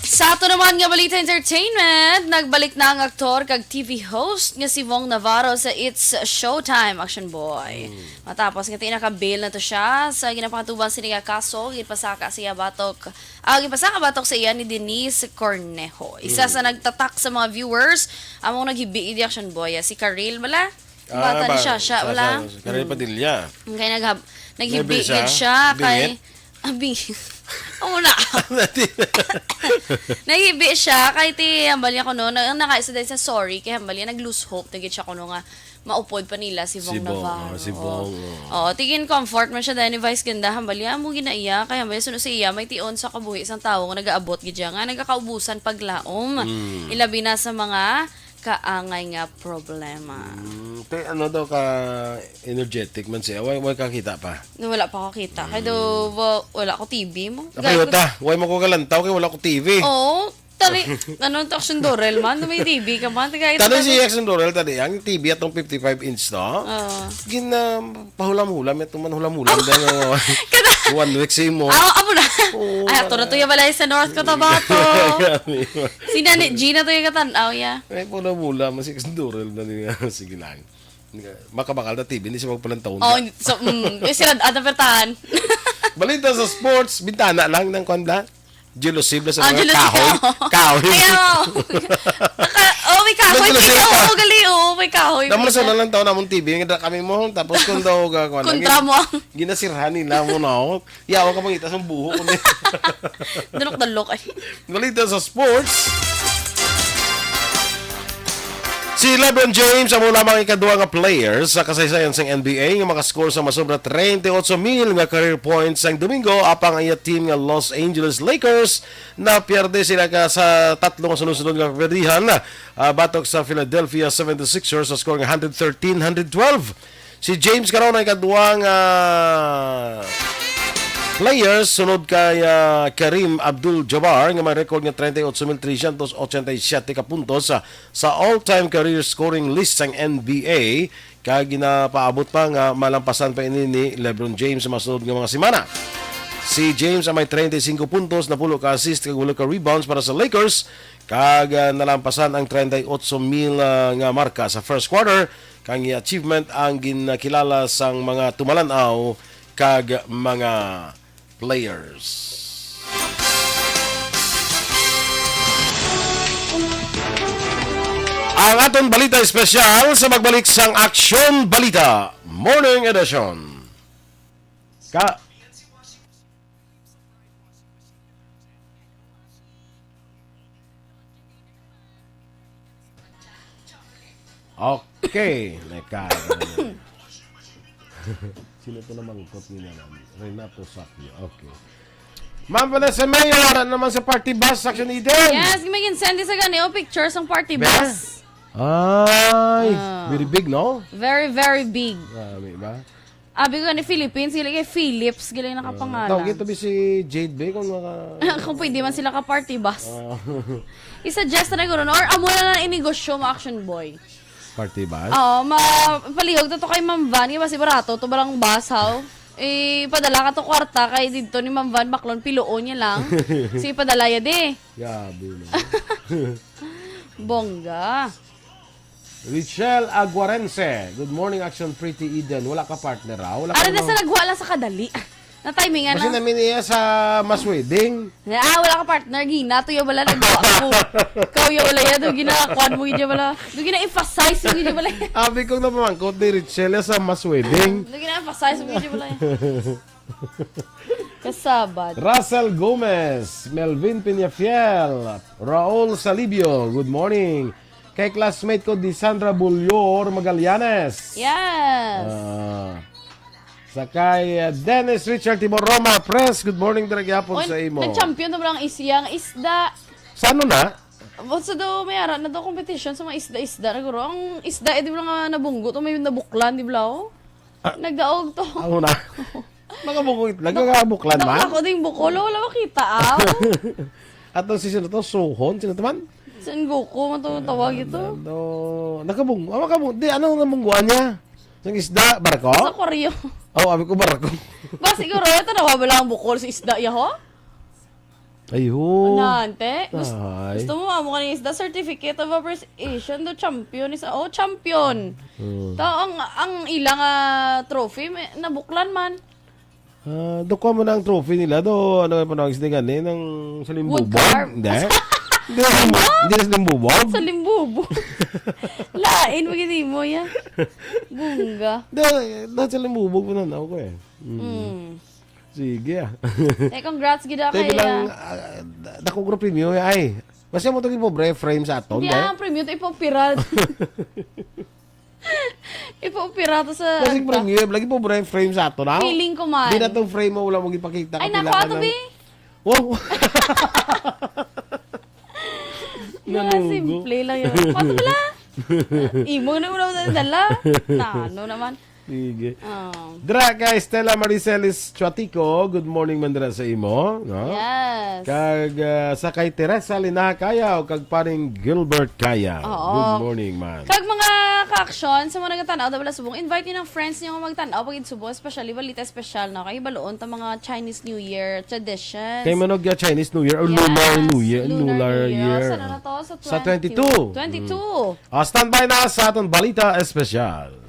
Sa ato naman nga balita entertainment, nagbalik na ang aktor kag T V host nga si Vong Navarro sa It's Showtime, Action Boy. Hmm. Matapos nga tinaka-bail na to siya sa ginapakatuban sini nga kaso, ginpasaka siya batok, ah, ginpasaka batok sa iya ni Denise Cornejo. Isa sa Hmm. nagtatak sa mga viewers, among naghibi di, Action Boy, ah, si Karil bala. Ah, Bata ni ba, Shasha, sa, wala? Sa, sa Karil Hmm. Padilla. Kay naghab-, naghibi Naghibi siya? gid siya kay Bingit? Abi. Amo na. Nahibi siya kay ti hambal niya kuno, na, nakaisa dahil sa sorry kay hambal niya nag-lose hope na gid siya kuno nga maupod pa nila si Vong Si Vong, Navarro. Oh, si Vong, oh. Oo, tigin comfort man siya dahil ni Vice Ganda hambal niya mo ginaiya kay hambal niya suno sa iya may tion sa kabuhi sang tawo nga nagaabot gid siya nga nagakaubusan paglaom. Mm. Ilabi na sa mga kaangay nga problema. Mm, te, ano daw ka energetic man siya? Why, why ka kita pa? No, wala pa ako kita. Kay do, Mm. wa-, wala ko T V mo. Gaya ko Nakayuta, why mo ko kalantaw kay wala ko T V? Oo, tali, ano to, Action Dorel man? May T V ka man? Taga ito Tani si tayo. Action Dorel, tani, ang T V atong fifty-five inch, no? Oo. Gin, ah, pahulam-hulam, itong manhulam-hulam Amo. dahil, oh, Kada- one week si mo. Ah, amo na. Oo, Ay, ato na wala. to yung balay sa North Cotabato. Gani. Si Nani Gina to yung katanaw, ya. Ay, pahulam-hulam, si Action Dorel na niya. Sige lang. Makabakal na T V, hindi siya magpalantaw Oh, na. so, mm, yung sila, ano, pertahan? Balita sa sports, bintana lang ng kwan na. Jealousy na sa Ah, mga jealousy kahoy. ka. Kahoy. Ayaw. Naka-, oh, may kahoy. Nag-jealousy Kita, ka. Oo, gali, oo, may kahoy. Damo na sa May nalang taon namon T V, nga kami mo, tapos kung daw ga-, kwan, Kontra naging mo ang ginasirhan nila mo na, oh. Yawa ka pangita sa buho ko niya. Dalok-dalok, ay. Balita sa sports. Si LeBron James amo lamang ikaduha nga player sa kasaysayan sang N B A nga makascore sa masobra treinta y ocho mil nga career points sang Domingo, apang ang iya team nga Los Angeles Lakers napierde sila ka sa tatlo nga sunod-sunod nga kapirdihan, ah, batok sa Philadelphia seventy-sixers sa score nga hundred thirteen hundred twelve. Si James karon ang ikaduha nga player sunod kay, ah, Kareem Abdul-Jabbar nga may record nga treinta y ocho mil trescientos ochenta y siete ka puntos sa, sa all-time career scoring list sang N B A, kag ginapaabot pa nga malampasan pa ini ni LeBron James sa masunod nga mga semana. Si James ang may treinta y cinco puntos, napulo ka assist, kag walo ka rebounds para sa Lakers, kag, ah, nalampasan ang treinta y ocho mil, ah, nga marka sa first quarter. Kang iya achievement ang ginakilala sang mga tumalan-aw kag mga players. Ang aton balita espesyal sa magbalik sang Aksyon Balita Morning Edition. Ka- Okay. Neka. Sino to namangkot nila, ma'am? Renato Sapio. Okay. Ma'am Vanessa Mayor, wala naman sa party bus, Action Eden. Yes, may gin-send sa gani, oh, picture sang party Be? bus. Ay, Ah. very big, no? Very, very big. Grabe ba? Abi ko ni Philippines, gali kay Philips, gali Ah, nakapangalan. Tawag ito bi si Jade Bay kung maka- Kung pwede man sila ka party bus. Ah. I-suggest na ko ron, or amo na lang inegosyo mo, Action Boy. Party bus? Oo, ma-, palihog to, to kay Ma'am Van, kay mas barato to, balang bus, haw. Eh, padala ka to kwarta kay dito ni Ma'am Van, baklon, piloon niya lang. Sige, padala ya di. Grabe, no? Bongga. Richelle Aguarense, good morning, Action Pretty Eden. Wala ka partner, ah? Wala ka Ara na na- sa nagwa lang sa kadali. Na-timingan Basta na. namin niya sa mass wedding. Ah, wala ka partner. Gina, to yung wala nagwa ko. Ikaw yung wala yan. Doon ginakuan mo yun yung wala. Doon gina-emphasize mo yun yung wala. Abi kong napamangkot ni Richelle sa mass wedding. Doon gina-emphasize mo yun yung wala. Kasabad. Russell Gomez, Melvin Peñafiel, Raul Salibio, good morning. Kay classmate ko, di Sandra Bullor Magallanes. Yes. Ah. Sa kay, uh, Dennis Richard Timor Roma, Pres, good morning dira gyapon Oy, sa imo. Nag-champion na ba ang isiyang isda? Sa ano na? Basta daw may ara na daw competition sa mga isda-isda na guro. Ang isda, eh, di ba nga nabunggo to, may nabuklan, di ba, oh? Ah. Nagdaog to. Ano na? Mga bunggo itlog, mga buklan Naku, man. Ako ding bukol, wala makita, ah. Ato si sino to? Suhon? Sino to man? Sengoku, man to tawag ito. No, nakabunggo. Ah, makabunggo. Di, anong nabungguan niya? Sa isda, barko? Sa Koryo. Oh, abi ko barko. Ba, siguro, ito na ba lang ang bukol sa isda, yaho? Ayun. Nante? Gusto, Ay. gusto mo, amo ka ng isda? Certificate of Appreciation, do champion is, oh, champion. Hmm. Ta, ang, ang ilang, ah, trophy, may, nabuklan man. Ah, do kuha mo na ang trophy nila, do, ano yung panawag sa gani, ng salimbubog? Wood carp? Hindi. Hindi na salimbubog? Hindi na salimbubog? Sa limbubo. Lain, magiging mo yan. Bunga. Do, do, salimbubog, mananaw ko eh. Mm. Mm. Sige, ah. Eh, congrats, gid, Tayo kay, bilang, ah, ah, da-, dako group premyo, ay. Basta mo to gipobre, frame sa aton, Hindi, dahil? Ang premyo to ipapirat. Ipapirat to sa Kasi premyo, lagi pobre frame sa aton, ah. Feeling ko man. Di na tong frame mo, wala mo gipakita, Ay, kapila nako, ka ato, ng bi. Wow! Mga Nanugo. simple lang yun. Pato pala. Imo na wala na dala. Na, ano naman? Sige. Oh. Dra kay Stella Maricelis Chuatico, good morning man dira sa imo, no? Yes. Kag, ah, sa kay Teresa Linaha Kaya o kag paring Gilbert Kaya. Oo. Good morning, man. Kag mga ka-action, sa mga nagatan-aw, dapat subong, invite niyo ng friends niyo nga magtan-aw pag subong, especially balita espesyal, no? Kay baloon ta mga Chinese New Year traditions. Kay manog ya Chinese New Year o Yes, Lunar New Year, Lunar Lunar New Year. Year. Sana na to sa Sa twenty-two. twenty-two. Mm. Ah, standby na sa aton balita espesyal.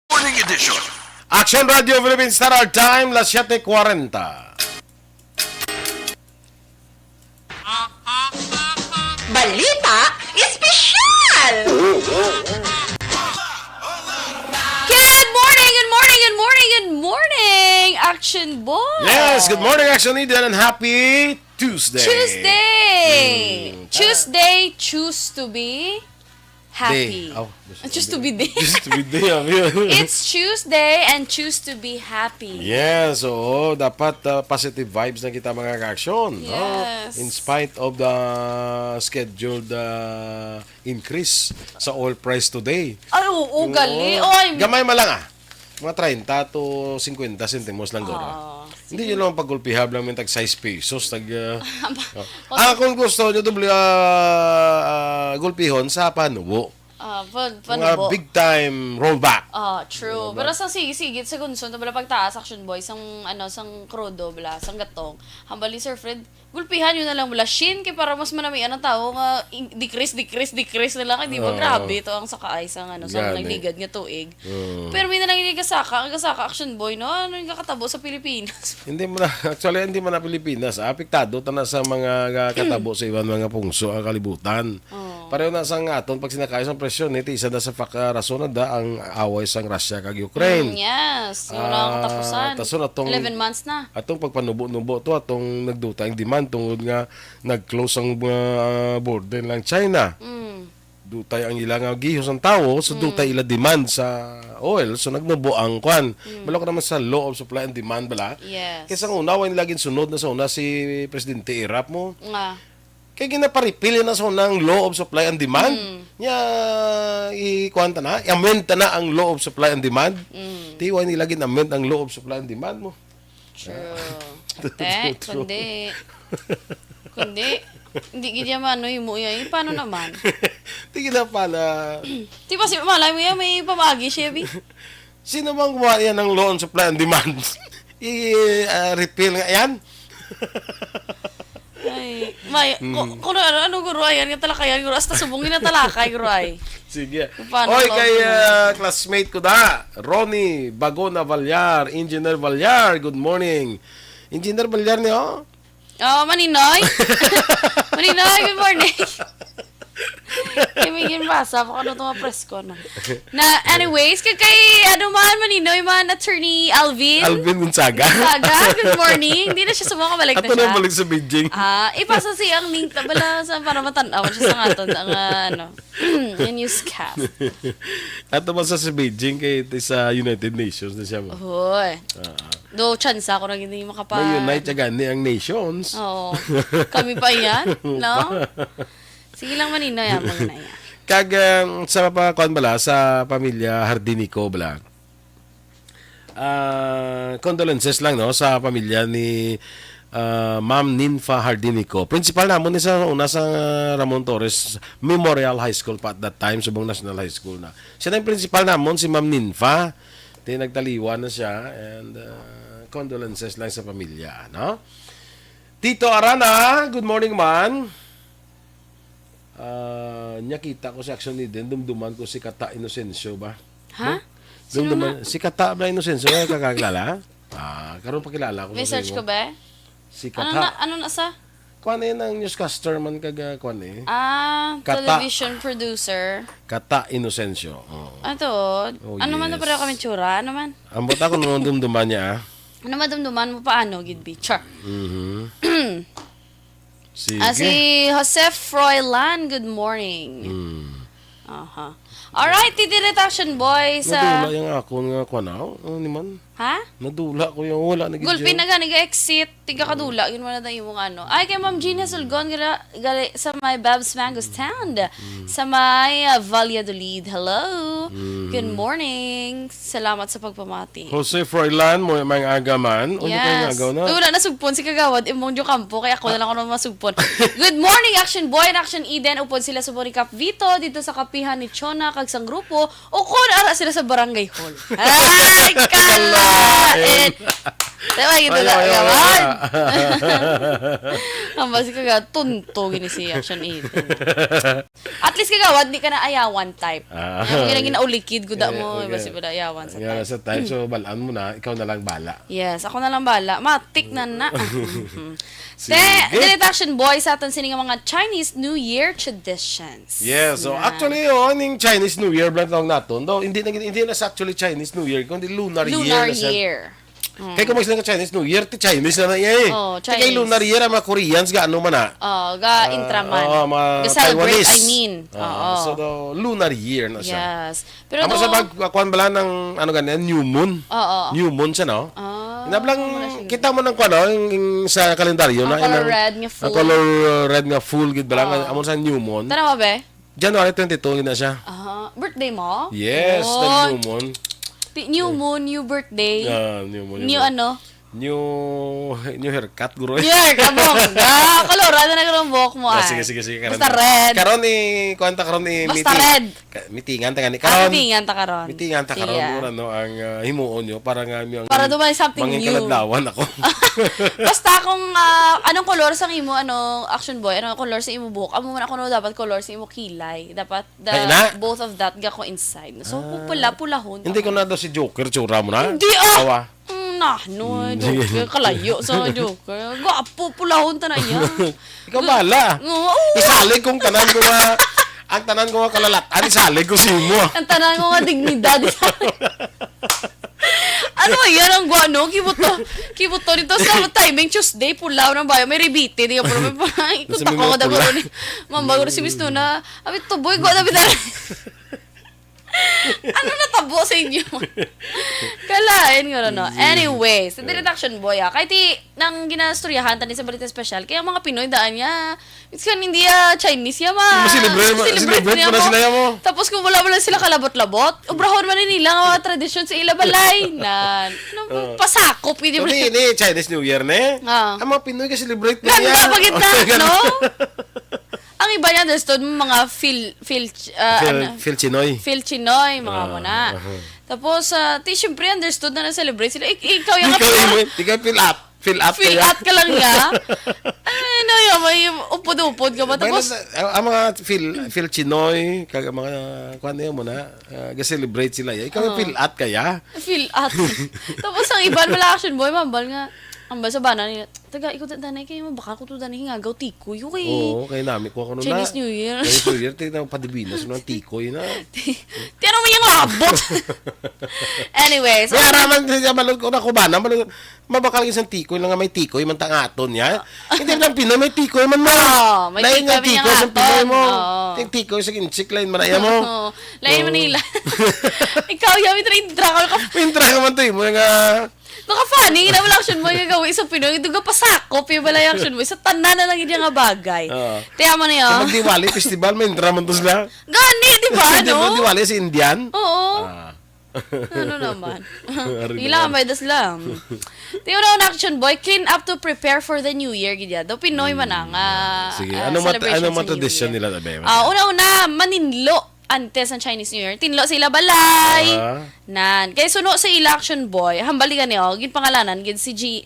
Morning edition. Action Radio Philippines Standard Time, las siete cuarenta. Balita Espesyal! Good morning, good morning, good morning, good morning, Action Boy! Yes, good morning, Action Eden, and happy Tuesday. Tuesday! Mm. Tuesday, choose to be happy. Day. Oh, Just to be day. Just to be day, abi. It's Tuesday and choose to be happy. Yes, oo. Dapat, ah, positive vibes na kita, mga ka-action, no? Yes. In spite of the scheduled, ah, increase sa oil price today. Ay, oo, Oo. gali. Oy, Gamay man lang, ah. Mga treinta to cincuenta centimos lang, guro. Ah, Hindi sige. nyo lang pagkulpihab lang, may tag sais pesos, tag, ah, Aba, ah. Ah, kung gusto nyo, doble, ah, ah, gulpihon sa panubo. Ah, pa-, Mga panubo. big time rollback. Ah, true. Rollback. Pero sa sige-sige, sa gunson, to bala pagtaas, Action Boy, sang, ano, sang krudo, bala, sang gatong. Hambal ni Sir Fred, gulpihan nyo na lang, bala, shin, kay para mas manamian ang tao nga, in-, decrease, decrease, decrease na lang. Kay di ba, Oo. grabe to ang sakaay sang, ano, sa Gani. nagligad nga tuig. Oo. Pero may na lang yung gasaka, ang gasaka, Action Boy, no? Ano yung kakatabo sa Pilipinas? Hindi mo na, actually, hindi man na Pilipinas. Apektado ta na sa mga, ah, katabo sa iban mga pungso ang kalibutan. Oo. Pareho na sa nga aton pagsinakayo sa presyo, ni, ti isa na sa fak-, ah, rason na da ang away sang Russia kag Ukraine. Mm, yes. Wala ang Ah, katapusan. taso na tong Eleven months na. Atong pagpanubo-nubo to, atong nagduta ang demand tungod nga nag-close ang mga, ah, border lang China. Mm. Dutay ang ila nga gihos ang tawo, so Mm. dutay ila demand sa oil, so nagnubo ang kwan. Mm. Balo ka naman sa law of supply and demand, bala? Yes. Kaya sa una, wa nila ginsunod na sa una si Presidente Erap mo. Nga. Kay ginaparipil na sa unang law of supply and demand. Mm. Nya, i-, kuwan ta na, i-amend ta na ang law of supply and demand. Mm. Ti, wa nila gin-amend ang law of supply and demand mo. True. Ah. Te, True. kundi, kundi, hindi gid yan maano yung mo yan. Eh, paano naman? Di gina pala. Di ba si, malay mo yan, may pamagi siya, bi? Sino bang gumawa yan ng law on supply and demand? I, ah, repeal nga yan? Ay, may, Mm. ku-, kung ano, ano, guro, ayan, nga talakayan, guro, hasta subong nga talakay, guro, ay. Sige. Paano Oy, ba kay, yun? ah, classmate ko da, Ronnie Bagona Vallar, Engineer Vallar, good morning. Engineer Vallar niyo? Oh, Maninoy. Maninoy, good morning. Kami ginbasa pa kung ano itong presko na. Na, anyways, kay, kay, ano man, Maninoy man, Attorney Alvin. Alvin Gonzaga. Gonzaga, good morning. Hindi na siya sumuka, balik na Ato siya. na balik sa Beijing. Ah, ipasa si ang link ta bala sa para matan-aw siya sa aton ang, ah, ano, yung newscast. Ato man sa, sa Beijing kay sa United Nations na siya mo. Hoy. Ah. Do chance ako na hindi makapa- May unite siya gani ang nations. Oo. Kami pa yan, no? Sige lang, Maninoy, ah, mga na yan. Kag, um, sa pa, kuwan bala, sa pamilya Hardinico bala. Ah, condolences lang, no, sa pamilya ni, ah, Ma'am Ninfa Hardinico. Principal namon ni sa una sa Ramon Torres Memorial High School pa at that time, subong National High School na. Siya na yung principal namon, si Ma'am Ninfa. Di nagtaliwan na siya, and, ah, condolences lang sa pamilya, no? Tito Arana, good morning man. Ah, nya kita ko si Action Eden, dumduman ko si Kata Inocencio ba? Ha? No? Sino Dumduman, na? Si Kata ba Inocencio, ay kakakilala? Ah, karon pakilala ko May sa search imo. ko ba? Si Ano Kata. na, ano na sa? Kuan eh, nang newscaster man kag, ah, kuan eh. Ah, Kata. television producer. Kata Inocencio. Oo. Ato, Oh, ano man na yes. pareho kami tsura? Ano man? Ambot ako nung dumduman niya, ah. Ano madumduman mo paano, gid, bi? Char. Mhm. Sige. Ah, si Jose Froilan, good morning. Hmm. Aha. Alright, titirit action boy sa Nadula yung akon nga kwanaw. Ano ni man? Ha? Nadula ko yung wala na gid Gulpi yun. na gani ga exit, tiga kadula, yun wala na yung ano. Ay, kay Ma'am Gina Sulgon, gira, gali, sa my Babs Mango Stand. Sa may, uh, Valladolid. Hello. Mm. Good morning. Salamat sa pagpamati. Jose Froilan, mo may aga man. O, di kayo Yes. nga agaw na. Wala na sugpon si Kagawad, imong Diyo Campo, kaya ako na lang ako naman masugpon. Good morning, Action Boy and Action Eden. Upod sila sa Boricap Vito, dito sa kapihan ni Chona, kag sang grupo, o kon ara sila sa barangay hall. Ay, kalain! Diba, ito Ay, na, ay, ay, gawan? ay. Ang basi ka ga, tunto, gini si Action Eden. At least kagawad, di ka na ayawan type. Ah. Yung ginang ginaulikid, guda Eh, mo, okay. basi ba na ayawan sa Yan, type. sa type. So, balaan mo na, ikaw na lang bala. Yes, ako na lang bala. Matik na na. Mhm. Sige. Te, Direct Action Boy sa aton sini nga mga Chinese New Year traditions. Yes, so Yan. actually, oh, ning Chinese New Year, blank lang naton. Though, hindi na, hindi na sa actually Chinese New Year, kundi lunar, Lunar year na siya. year. Mm. Kay kung magsinang ka Chinese New Year, ti Chinese na na iya eh. Oh, Ti kay Chinese. Lunar Year, ang mga Koreans, ga ano man na. Oh, ga Ah, intraman. oh, mga Ga-celebrate, Taiwanese. I mean. Ah, Oo. so, the lunar year na siya. Yes. Pero Amo sa to pag, kuwan bala ng, ano ganyan, new moon. Oo. New moon siya, no? Ah, Inablang, wala siya. kita mo ng kuwan, no? Yung, yung sa kalendaryo Ang na, color inang- red nga ang full. color, uh, red nga full, gid bala, Oo. nga, amo sa new moon. Tanawa, be? January twenty-two, gid na siya. Ah, birthday mo? Yes, Yun. the new moon. Ti-, new moon, new birthday. Ah, new moon, new New moon. ano? New, new haircut, guro. New haircut, bongga. Kolorado na guro ang buhok mo, Ah, ay. sige, sige, sige, Basta karon. red. Karon ni, kuwan ta karon ni Basta miti-, red. ka-, mitingan ta gani. Ah, Karon, mitingan ta karon. mitingan ta karon, Siya. mura, no, ang, ah, himuon nyo para nga mi ang Para dumay something mangin new. kaladlawan ako. Basta kung, ah, anong kolor sa imo, ano, Action Boy, anong kolor sa imo buhok? Amo man ako, no, dapat kolor sa imo kilay. Dapat the, Ay, na? both of that ga coincide. So, Ah. pula-pulahon Hindi ka ko na daw si Joker, tsura mo na? Hindi, ah! Awa. Mm, nah, no, Hmm, sige. Joker. Kalayo sa Joker. Gwapo, pulahon ta na iya. Ikaw bahala. Oo. Isalig kong tanan ko nga, ang tanan ko nga kalalatan, isalig ko sa imo. Ang tanan ko nga dignidad, isalig. Ano yan ang guano? Kibuto. Kibuto nito sa timing Tuesday, pulaw ng bayo. May ribite, di ka pula. May pa-, ikot Sa ako mga nga daw pula. ni Ma'am, bago na si Miss Nuna. Abi, tuboy, gwa na bitaw. Ano natabo sa inyo? Kalain nga, no? Sige. Anyway, sa Direct Action Boy, ah. Kahit i-, nang ginastoryahan tani sa Balita Espesyal, kaya ang mga Pinoy daan niya, it's kan hindi, ah, Chinese, ya, ma-, Masilibre-, celebrate masilibre niya pa na mo. sila, ya, mo. Tapos kung wala, wala sila kalabot-labot, obrahon man nila ang mga tradisyon sa ila balay. Na, no, Oh. pasakop, hindi So, mo di, di, Chinese New Year, ne? Ah. Ang mga Pinoy ka-celebrate na Ganda yan. pa kita, Oh, ganda. no? Ang iba niya, understood mo, mga Phil, Phil, ah, Phil, ano? Phil Chinoy. Phil Chinoy, mga Ah, mo na. aha. Tapos, ah, ti, syempre, understood na na-celebrate sila. Ik-, ikaw yung Ikaw yung, ikaw yung fill up. Fill up Fill kaya? up ka lang niya. Ay, no, yung may upod-upod ka ba? May Tapos nasa, ang, ang mga Phil, Phil Chinoy, kag ang mga, kuwan niya mo na, ah, ga-celebrate sila. Ikaw yung Oo. fill up kaya? Fill up. Tapos ang iban, wala Action Boy, mambal nga. Ang basa ba na nila, taga, ikaw ta-, danay kayo, mabakal ko to, danay, hingagaw, tikoy. Okay. Oo, kay nami ko, ako na. Chinese New Year. Chinese New Year, tingnan, padibinas mo ng tikoy na. Ti-, ti-, ano mo yung labot? Anyways, May ano araman, siya, malun ko na, kubana, malun, mabakal isang tikoy lang nga may tikoy, man tangaton niya. Hindi lang Pinoy, may tikoy man mo. Oo, may Lain tikoy, nga may tikoy sa tangaton. Pinoy mo. Oo. Ting tikoy sa Insik, lain man na iya mo. Oo. Lain Oo. Manila. Ikaw, yami, train, travel ka. May travel man to, mo nga Naka-funny, gina mo lang, Action Boy, nga gawin sa Pinoy. Ito ka pasakop, yung balay, Action Boy. Sa tanan na lang yun nga bagay. Oo. Tiyan mo na yun. Sa magdiwali festival, may intra man to sila. Gani, di ba, Hindi no? Magdiwali sa Indian? Oo. Ah. Ano naman? Ari Hindi lang, naman. May das lang. Tiyan mo na, Action Boy, clean up to prepare for the New Year, gid yan. Daw Pinoy man ang, Mm. ah, Sige, ah, anong mat-, celebration anong sa mga New tradisyon Year. Nila, tabi? Ah, una-una, maninlo. Antes ang Chinese New Year, tinlo sa ila balay. Aha. Nan. Kay suno sa ila, Action Boy, hambal ni gani, oh, ginpangalanan gid si Ji-,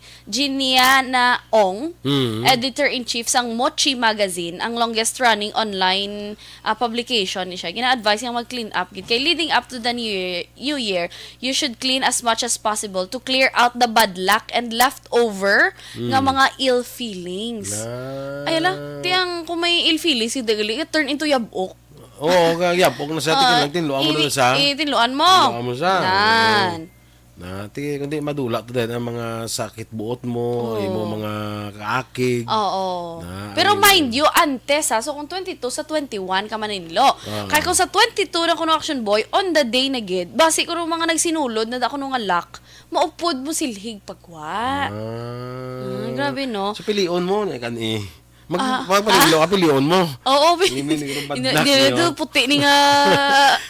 Jiniana Ong, Mm. editor-in-chief sang Mochi Magazine, ang longest running online, ah, publication ni siya. Gina-advise nga mag-clean up gid. Kay leading up to the new year, new year, you should clean as much as possible to clear out the bad luck and leftover nga Mm. mga ill feelings. Na. Ay, ala, tiyang kung may ill feelings, hindi gali, turn into yabok. Oo, kaya yabok na sa atin, Ah, lang tinluan mo ini-, na sa eh, tinluan mo. Tinluan mo sa. Nan. Oo. Na, ti, kundi madula to din ang mga sakit buot mo, Oo. imo mga kaakig. Oo. Na, Pero ay, mind you, antes ha, so kung twenty-two sa twenty-one ka maninlo. Ah. Kaya kung sa twenty-two na kuno, Action Boy, on the day na gid, basi kuno mga nagsinulod na da kuno nga luck, maupod mo silhig pagwa. Ah. Ah, grabe, no? So, pilion mo, na kan eh. Mag-, Ah, magpanilo ah. ka, pilion mo. Oo, bi-, Hindi, hindi, hindi, bad ina-, luck di-, niyo. Di-, puti ni nga,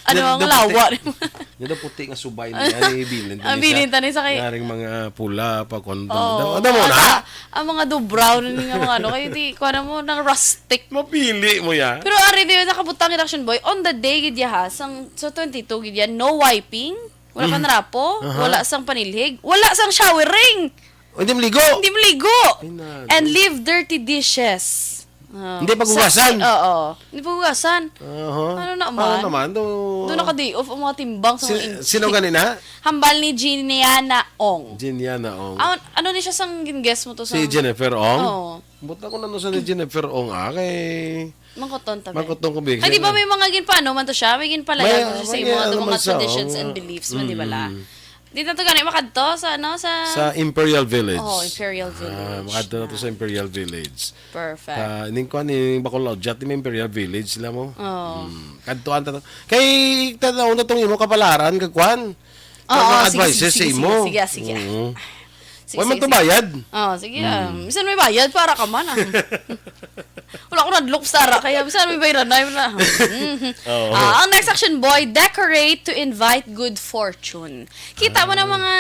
ano, Hindi, ang hindi, lawa. Puti. Hindi, puti nga subay niya, eh, bilin Ang tani sa, bilin tani sa kay- Yaring mga pula, pa kondom. Oo. Daw, daw mo na? Ata, ang mga do brown ni nga mga ano, kayo di, kuha na mo, ng rustic. Mapili mo yan. Pero ari, di, nakabutang in, Action Boy, on the day, gid ya, ha, sang, sa twenty-two, gid yan, no wiping, wala Mm. panrapo, Aha. wala sang panilhig, wala sang showering. O, hindi maligo? Hindi maligo. Ay, nalo. And leave dirty dishes. Oh. Hindi paghugasan? Sa-, oo. Hindi paghugasan. Aha. Ano naman? Ano naman? Do- Doon naka-day off ang mga timbang sa Si-, mga sino Insik. Ganina? Hambal ni Jiniana Ong. Jiniana Ong. Ah, ano ni siya sang gin-guest mo to sa Si Jennifer Ong? Oo. Buta ko na no sa ni Jennifer Ong, ah, kay Mangkoton ta, be. Mangkoton ko, be. Ay, di ba may mga ginpaano man to siya? May ginpalayaw May, man siya sa may imo, ano ano, man mga siya, traditions oh. and beliefs man, di ba, la? Mm, mm. Di na to gani makadto sa, ano, sa Sa Imperial Village. Oh, Imperial Ah, Village. Makadto na to Ah. sa Imperial Village. Perfect. Ah, ning kuan, ning Bacolod, dati may Imperial Village sila mo. Oh. Mm. Kadtuan ta to. Kay, tanaw na tong imo kapalaran, kag kuan. Oo, Mga sige, advices sige, sa sige, imo. sige, sige. Oo. Sige, Wa man sige, to sige. Bayad. Oh, sige, ah. Hmm. Bisan may bayad, para ka man, ah. Wala ko nadlok sa ara, kaya bisan may bayad na, na. Oo. Ah, ang next, Action Boy, decorate to invite good fortune. Kita mo na Ah. mga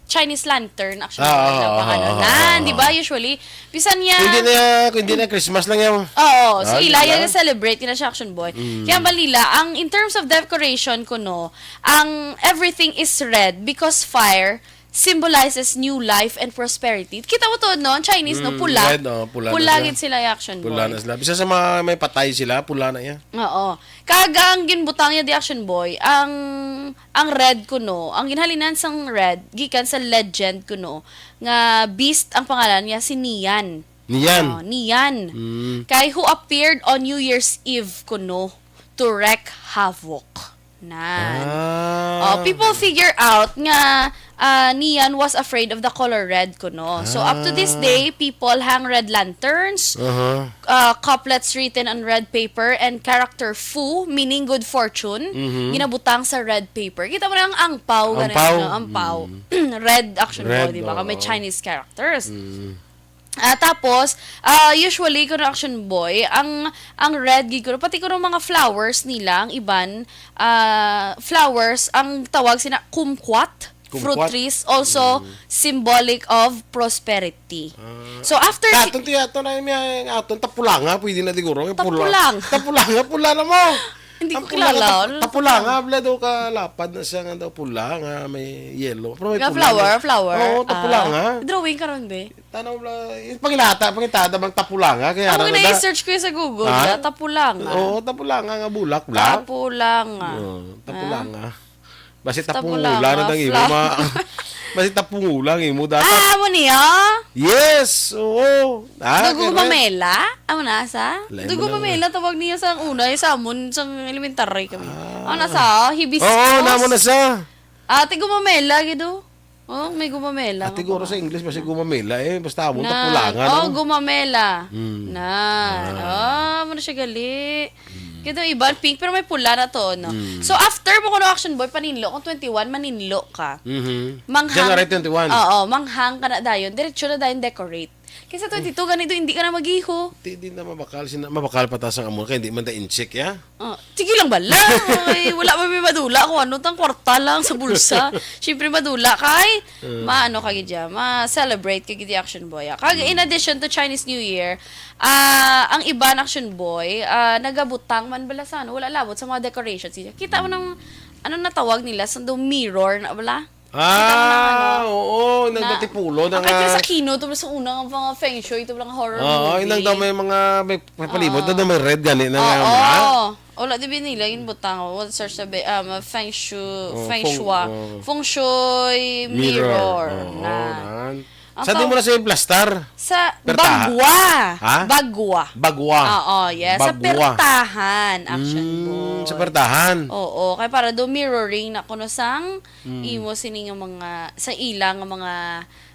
Chinese lantern, Action Ah, Boy, oo, na oo, pangalan. oo, Nan, oo. di ba? Usually, bisan niya Kung hindi na, kung hindi na Christmas lang yan. Oo, so Ah, ila di ba? yan celebrate na siya, Action Boy. Mm. Kaya balila, ang in terms of decoration ko, no, ang everything is red because fire symbolizes new life and prosperity. Kita mo to, no? Ang Chinese, no? Mm, Pula. red, oh, pula na Pula sila. gid sila, Action Pula Boy. na sila. Bisan sa mga may patay sila, pula na yan. Oo. Kag ang ginbutang niya di, Action Boy, ang, ang red kuno, ang ginhalinan sang red, gikan sa legend kuno, nga beast ang pangalan niya, si Nian. Nian? Oh, Nian. Mm. Kay who appeared on New Year's Eve kuno to wreak havoc. Nan. Ah. Oh, people figure out nga, ah, Nian was afraid of the color red kuno. So, up to this Ah. day, people hang red lanterns, Uh-huh. uh, couplets written on red paper, and character Fu, meaning good fortune, Mhm. ginabutang sa red paper. Kita mo na ang angpaw, ganun, Angpaw. no? Angpaw. Mm. Red, Action Boy, Red, di ba? Kami oo. Chinese characters. Mm. Ah, tapos, ah, usually, kung Action Boy, ang, ang red, gid kuno, pati kuno mga flowers nila, ang iban, ah, flowers, ang tawag sina kumquat, fruit Kumquat. trees, also Mm. symbolic of prosperity. Ah. So, after Katon ti ato na yung, yung aton tapulanga, pwede na siguro. Yung pula. Tapulang. Tapulanga, pula na mo. Hindi ko Ang pula kilala. na tap-, Ano tapulanga, tapulanga? Bla daw ka lapad na siya nga daw pula, nga may yellow. Pero may Nga pula flower, na. flower. Oo, Ah. tapulanga. Drawing ka ron, be? Tanaw bla, yung pangilata, pangilata bang tapulanga? Kaya Ako ano na na? i-search ko yun sa Google, Ha? ya, tapulanga. Oo, tapulanga nga bulak, bla. Tapulanga. Oo, tapulanga. Ah. Basta Tapos tapula lang, na ah, nang imo, fla- ma-, Basi tapungo lang imo dapat. Ah, amo niya? Yes, oo. Ah, Dugo kaya mamela? Amo na sa? Lain Dugo mo na. Mamela tawag niya sa una, eh, sa amon, sa elementary kami. Ah. Amo na sa, hibiscus. Oo, namo na sa. Ah, tigo mamela, gido. Oh, may gumamela At nga siguro pala. Sa English, basi gumamela eh. Basta amo, Na, tapulangan, oh, no? Gumamela. Mm. Na. Ah. Ah, mo na siya gali. Kaya daw iba, pink, pero may pula na to, no? Mm. So, after mo kuno Action Boy, paninlo, kung twenty-one, maninlo ka. Mhm. Mangha-, January twenty-one. Oo, mangha-, ka na dayon. Diretso na dayon decorate. Kaysa twenty-two, ganito, hindi ka na mag-iho. Di, di na mabakal, sina-, mabakal pa ta sang amo, kaya hindi man ta incheck, ya? Oh, sige lang bala. Ay, wala man may madula kung ano, tang kwarta lang sa bulsa. Siyempre, madula kay, Mm. maano ka gid ya, ma-celebrate ka gid ya, Action Boy, ah. Kag, in Mm. addition to Chinese New Year, ah, ang iban, Action Boy, ah, nagabutang man bala sa, ano, wala labot sa mga decorations. Kita mo nang, ano na tawag nila, sa do mirror na bala? Kita mo na, Ah, ano, oo, na, nagdatipulo na ang nga. Kay sa Kino, to sa una nga mga feng shui, to lang horror Oo, movie. Inang daw may mga, may papalimot Oo. Na daw may red gani na nga, Oo. Mga. Wala, di ba nila yung butang? What search the ba-, um, feng shui, Oo, feng feng-, shui, oo. Feng shui mirror. Mirror. Oo, Na. Nan. Ang Sa di tawag mo na sa yung plastar? Sa Pertahan. Bagwa. Ha? Bagwa. Bagwa. Oo, yes. Sa Bagwa. Pertahan, Action Mm, Boy. Sa pertahan. Oo, kay para do mirroring na kuno sang Mm. imo sini nga mga, sa ila nga mga,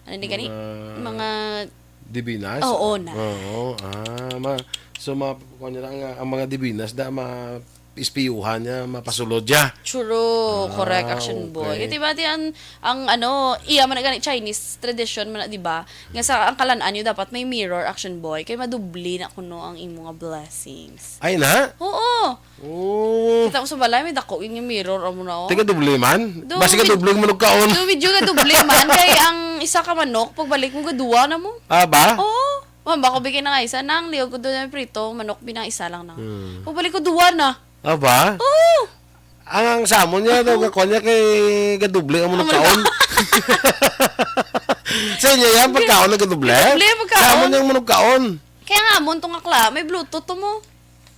ano ni gani? Mga Mga dibinas? Oo, na. Oo. Ah, ma-, so, ma-, kuwan niya lang nga, ang mga dibinas, da, ma-, ispiyuhan niya, mapasulod niya. True, Ah, correct, Action Boy. okay. Ito ba, di ang, ang, ano, iya man na gani, Chinese tradition man na, di ba? Nga sa, ang kalan-an niyo dapat may mirror, Action Boy. Kay madubli na kuno ang imo nga blessings. Ay na? Oo. Oh. Kita mo sa balay, may dako yung mirror, amo na, oh. Tiga doble man? Do, Basi ka med-, doble ang manugkaon. Do, medyo ka doble man. Kay ang isa ka manok, pagbalik mo, gaduwa na mo. Ah, ba? Oo. Ma'am, bako bigyan na nga isa. Nang liog ko doon yung prito, manok, binang isa lang na. Hmm. Pagbalik ko, duwa na. Ah, ba? Oo. Ang, ang samon niya, daw, Oo. kakuha niya kay gadoble ang Ang manugkaon. manugkaon. Sa inyo yan, pagkaon na gadoble? Gadoble ang pagkaon. Samon yung manugkaon. Kaya nga, amon tong akla, may Bluetooth to mo.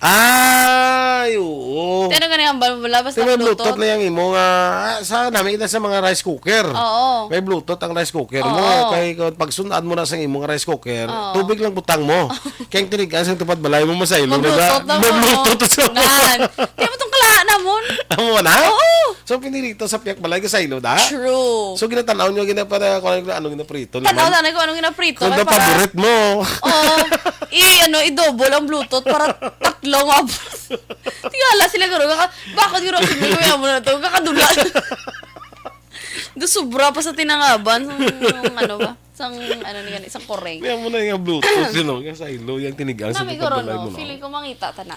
Ay, oo. Kaya nga ni hambal mo, wala, basta Kaya may Bluetooth. Bluetooth na yung imo nga, ah, sa namin kita sa mga rice cooker. Oo. May Bluetooth ang rice cooker mo. Oo. Kay kung pagsunan mo na sa imo nga rice cooker, Oo. tubig lang butang mo. Kaya ang tinigan sa tupad balay mo, masaylo na Mag-Bluetooth na. Na mo. Mag-Bluetooth na sa Nan. Kaya mo tong kalaan namon. Amo na? Oo. So, pinirito sa piyak balay, kasaylo da? True. So, ginatanaw nyo, gina-, para kung ano, ano ginaprito Tanaw naman. na ko anong ginaprito. Kung Kaya daw para paborit mo. Oo. I, ano, i-double ang Bluetooth para tatlo nga. Tingala sila, garo. Kaka-, bakit garo, sabi ko, "Yaman na to, kakadula." Do sobra pa sa tinangaban. Sang, ano ba? Sang, ano ni gani, sang koreng. Kaya mo na yung Bluetooth, you know, yung sa ilo, yung tinigang sa Nami ko ron, pagkabalay no? mo, no? Feeling ko mangita ta na.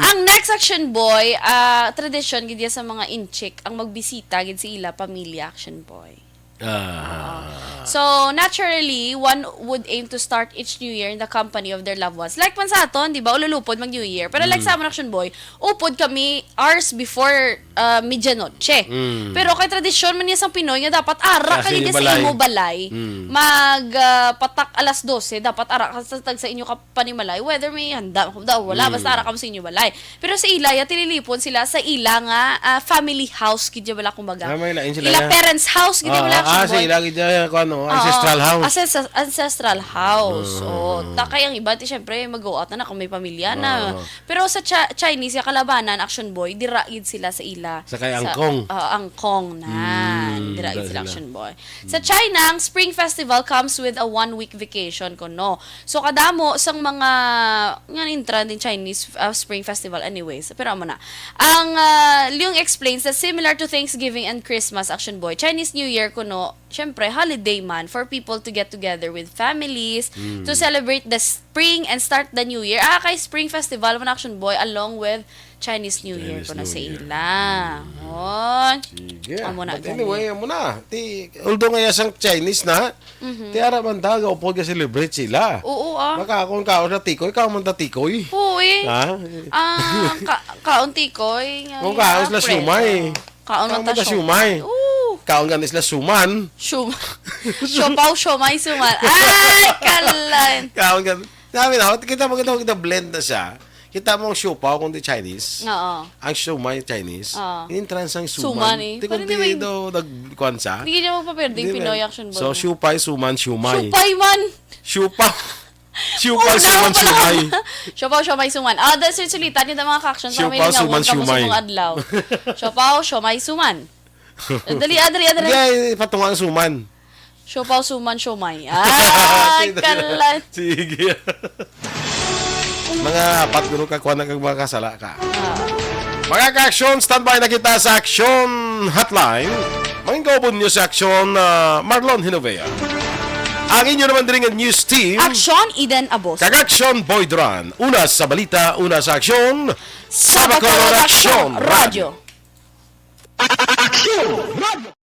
Ang next Action Boy, ah, tradisyon gid ya sa mga inchik ang magbisita gid sa ila pamilya, Action Boy. Ah. So, naturally, one would aim to start each new year in the company of their loved ones. Like man sa aton, di ba, ululupod mag New Year. Pero like Mm. sa amon, Action Boy, upod kami hours before, ah, medianoche. Mm. Pero kay tradisyon man niya sang Pinoy nga dapat ara Sa ka gid inyo sa balay. imo balay. Mm. Mag, ah, patak alas dose, dapat ara ka sa tag sa inyo ka panimalay, whether may handa daw wala, Mm. basta ara ka sa inyo balay. Pero sa ila, ya, tililipon sila sa ila nga, ah, family house, gid bala, kumbaga. Ah, may lain sila Ila ya. parents' house, gid Ah, bala, ah, sa Action Boy. ila gid ya, kung ano, Oo. ancestral house. Ancest-, ancestral house. Ah. Oo. Ta kay ang iba, ti, syempre, mag-go out na na kung may pamilya na. Ah. Pero sa Chi-, Chinese, ya, kalabanan, Action Boy, dira gid sila sa ila. Sa kay Sa, Angkong. ah, Angkong na. Mm, Dira gid dira sila, sila. Action Boy. Sa China, ang Spring Festival comes with a one-week vacation, kuno. So, kadamo sang mga, nga in trend in Chinese, uh, Spring Festival, anyways. Pero amo na. Ang, uh, Liung explains that similar to Thanksgiving and Christmas, Action Boy, Chinese New Year kuno, syempre, holiday man for people to get together with families, Mm. to celebrate the spring and start the new year. Ah, kay Spring Festival man, Action Boy, along with Chinese New Year Chinese kuno New sa Year. ila. Mm. Mon. Sige. Amo na But gani. anyway, amo na. Ti, although nga ya sang Chinese na, Mhm. ti ara man ta, gaupod ka celebrate sila. Oo, ah. Maka akong kaon na tikoy, kaon man ta tikoy. Oo, eh. Ha? Ah, ka-, kaon tikoy, nga Kung nga kaon sila preso. siumay. Kaon Kaon man ta man ta siumay. siumay. Oo. Kaon gani sila suman. Sium-, siopaw, siomay, suman. Ay, kalan. Kaon gani. Sabi na, kita mo, kita mo, kita blend na siya. Kita mo ang siopaw kung di Chinese. Oo. Ang siomai Chinese. Oo. Yung trans ang Suman suman. eh. Di Pero kung di di may- daw nagkuhan sa. Hindi niya magpa-pwede yung Di Pinoy na- action So, ball. siopay, suman, siomai. Siopay man! Siopaw. Siopay, Una suman, pa lang. siomai. Siopaw, siomai, suman. Ah, dahil sa sulitan niyo mga ka-action, Siopaw, may lingawan suman, kamo sa siomai. mga adlaw. Siopaw, siomai, suman. Dali, ah, dali, ah, dali. Hindi, patunga ang suman. Siopaw, suman, siomai. Ay, kalan. Sige. Mga apat guro ka, kuha na kag mga kasala ka. Mga ka-action, standby na kita sa action hotline. Manggaubon niyo sa action, ah, Marlon Hinovea. Ang inyo naman diri nga news team. Action, Eden Abos. Kag action, Boy Duran. Una sa balita, una sa action. Sa Bacolod Action Radio. Action Radio.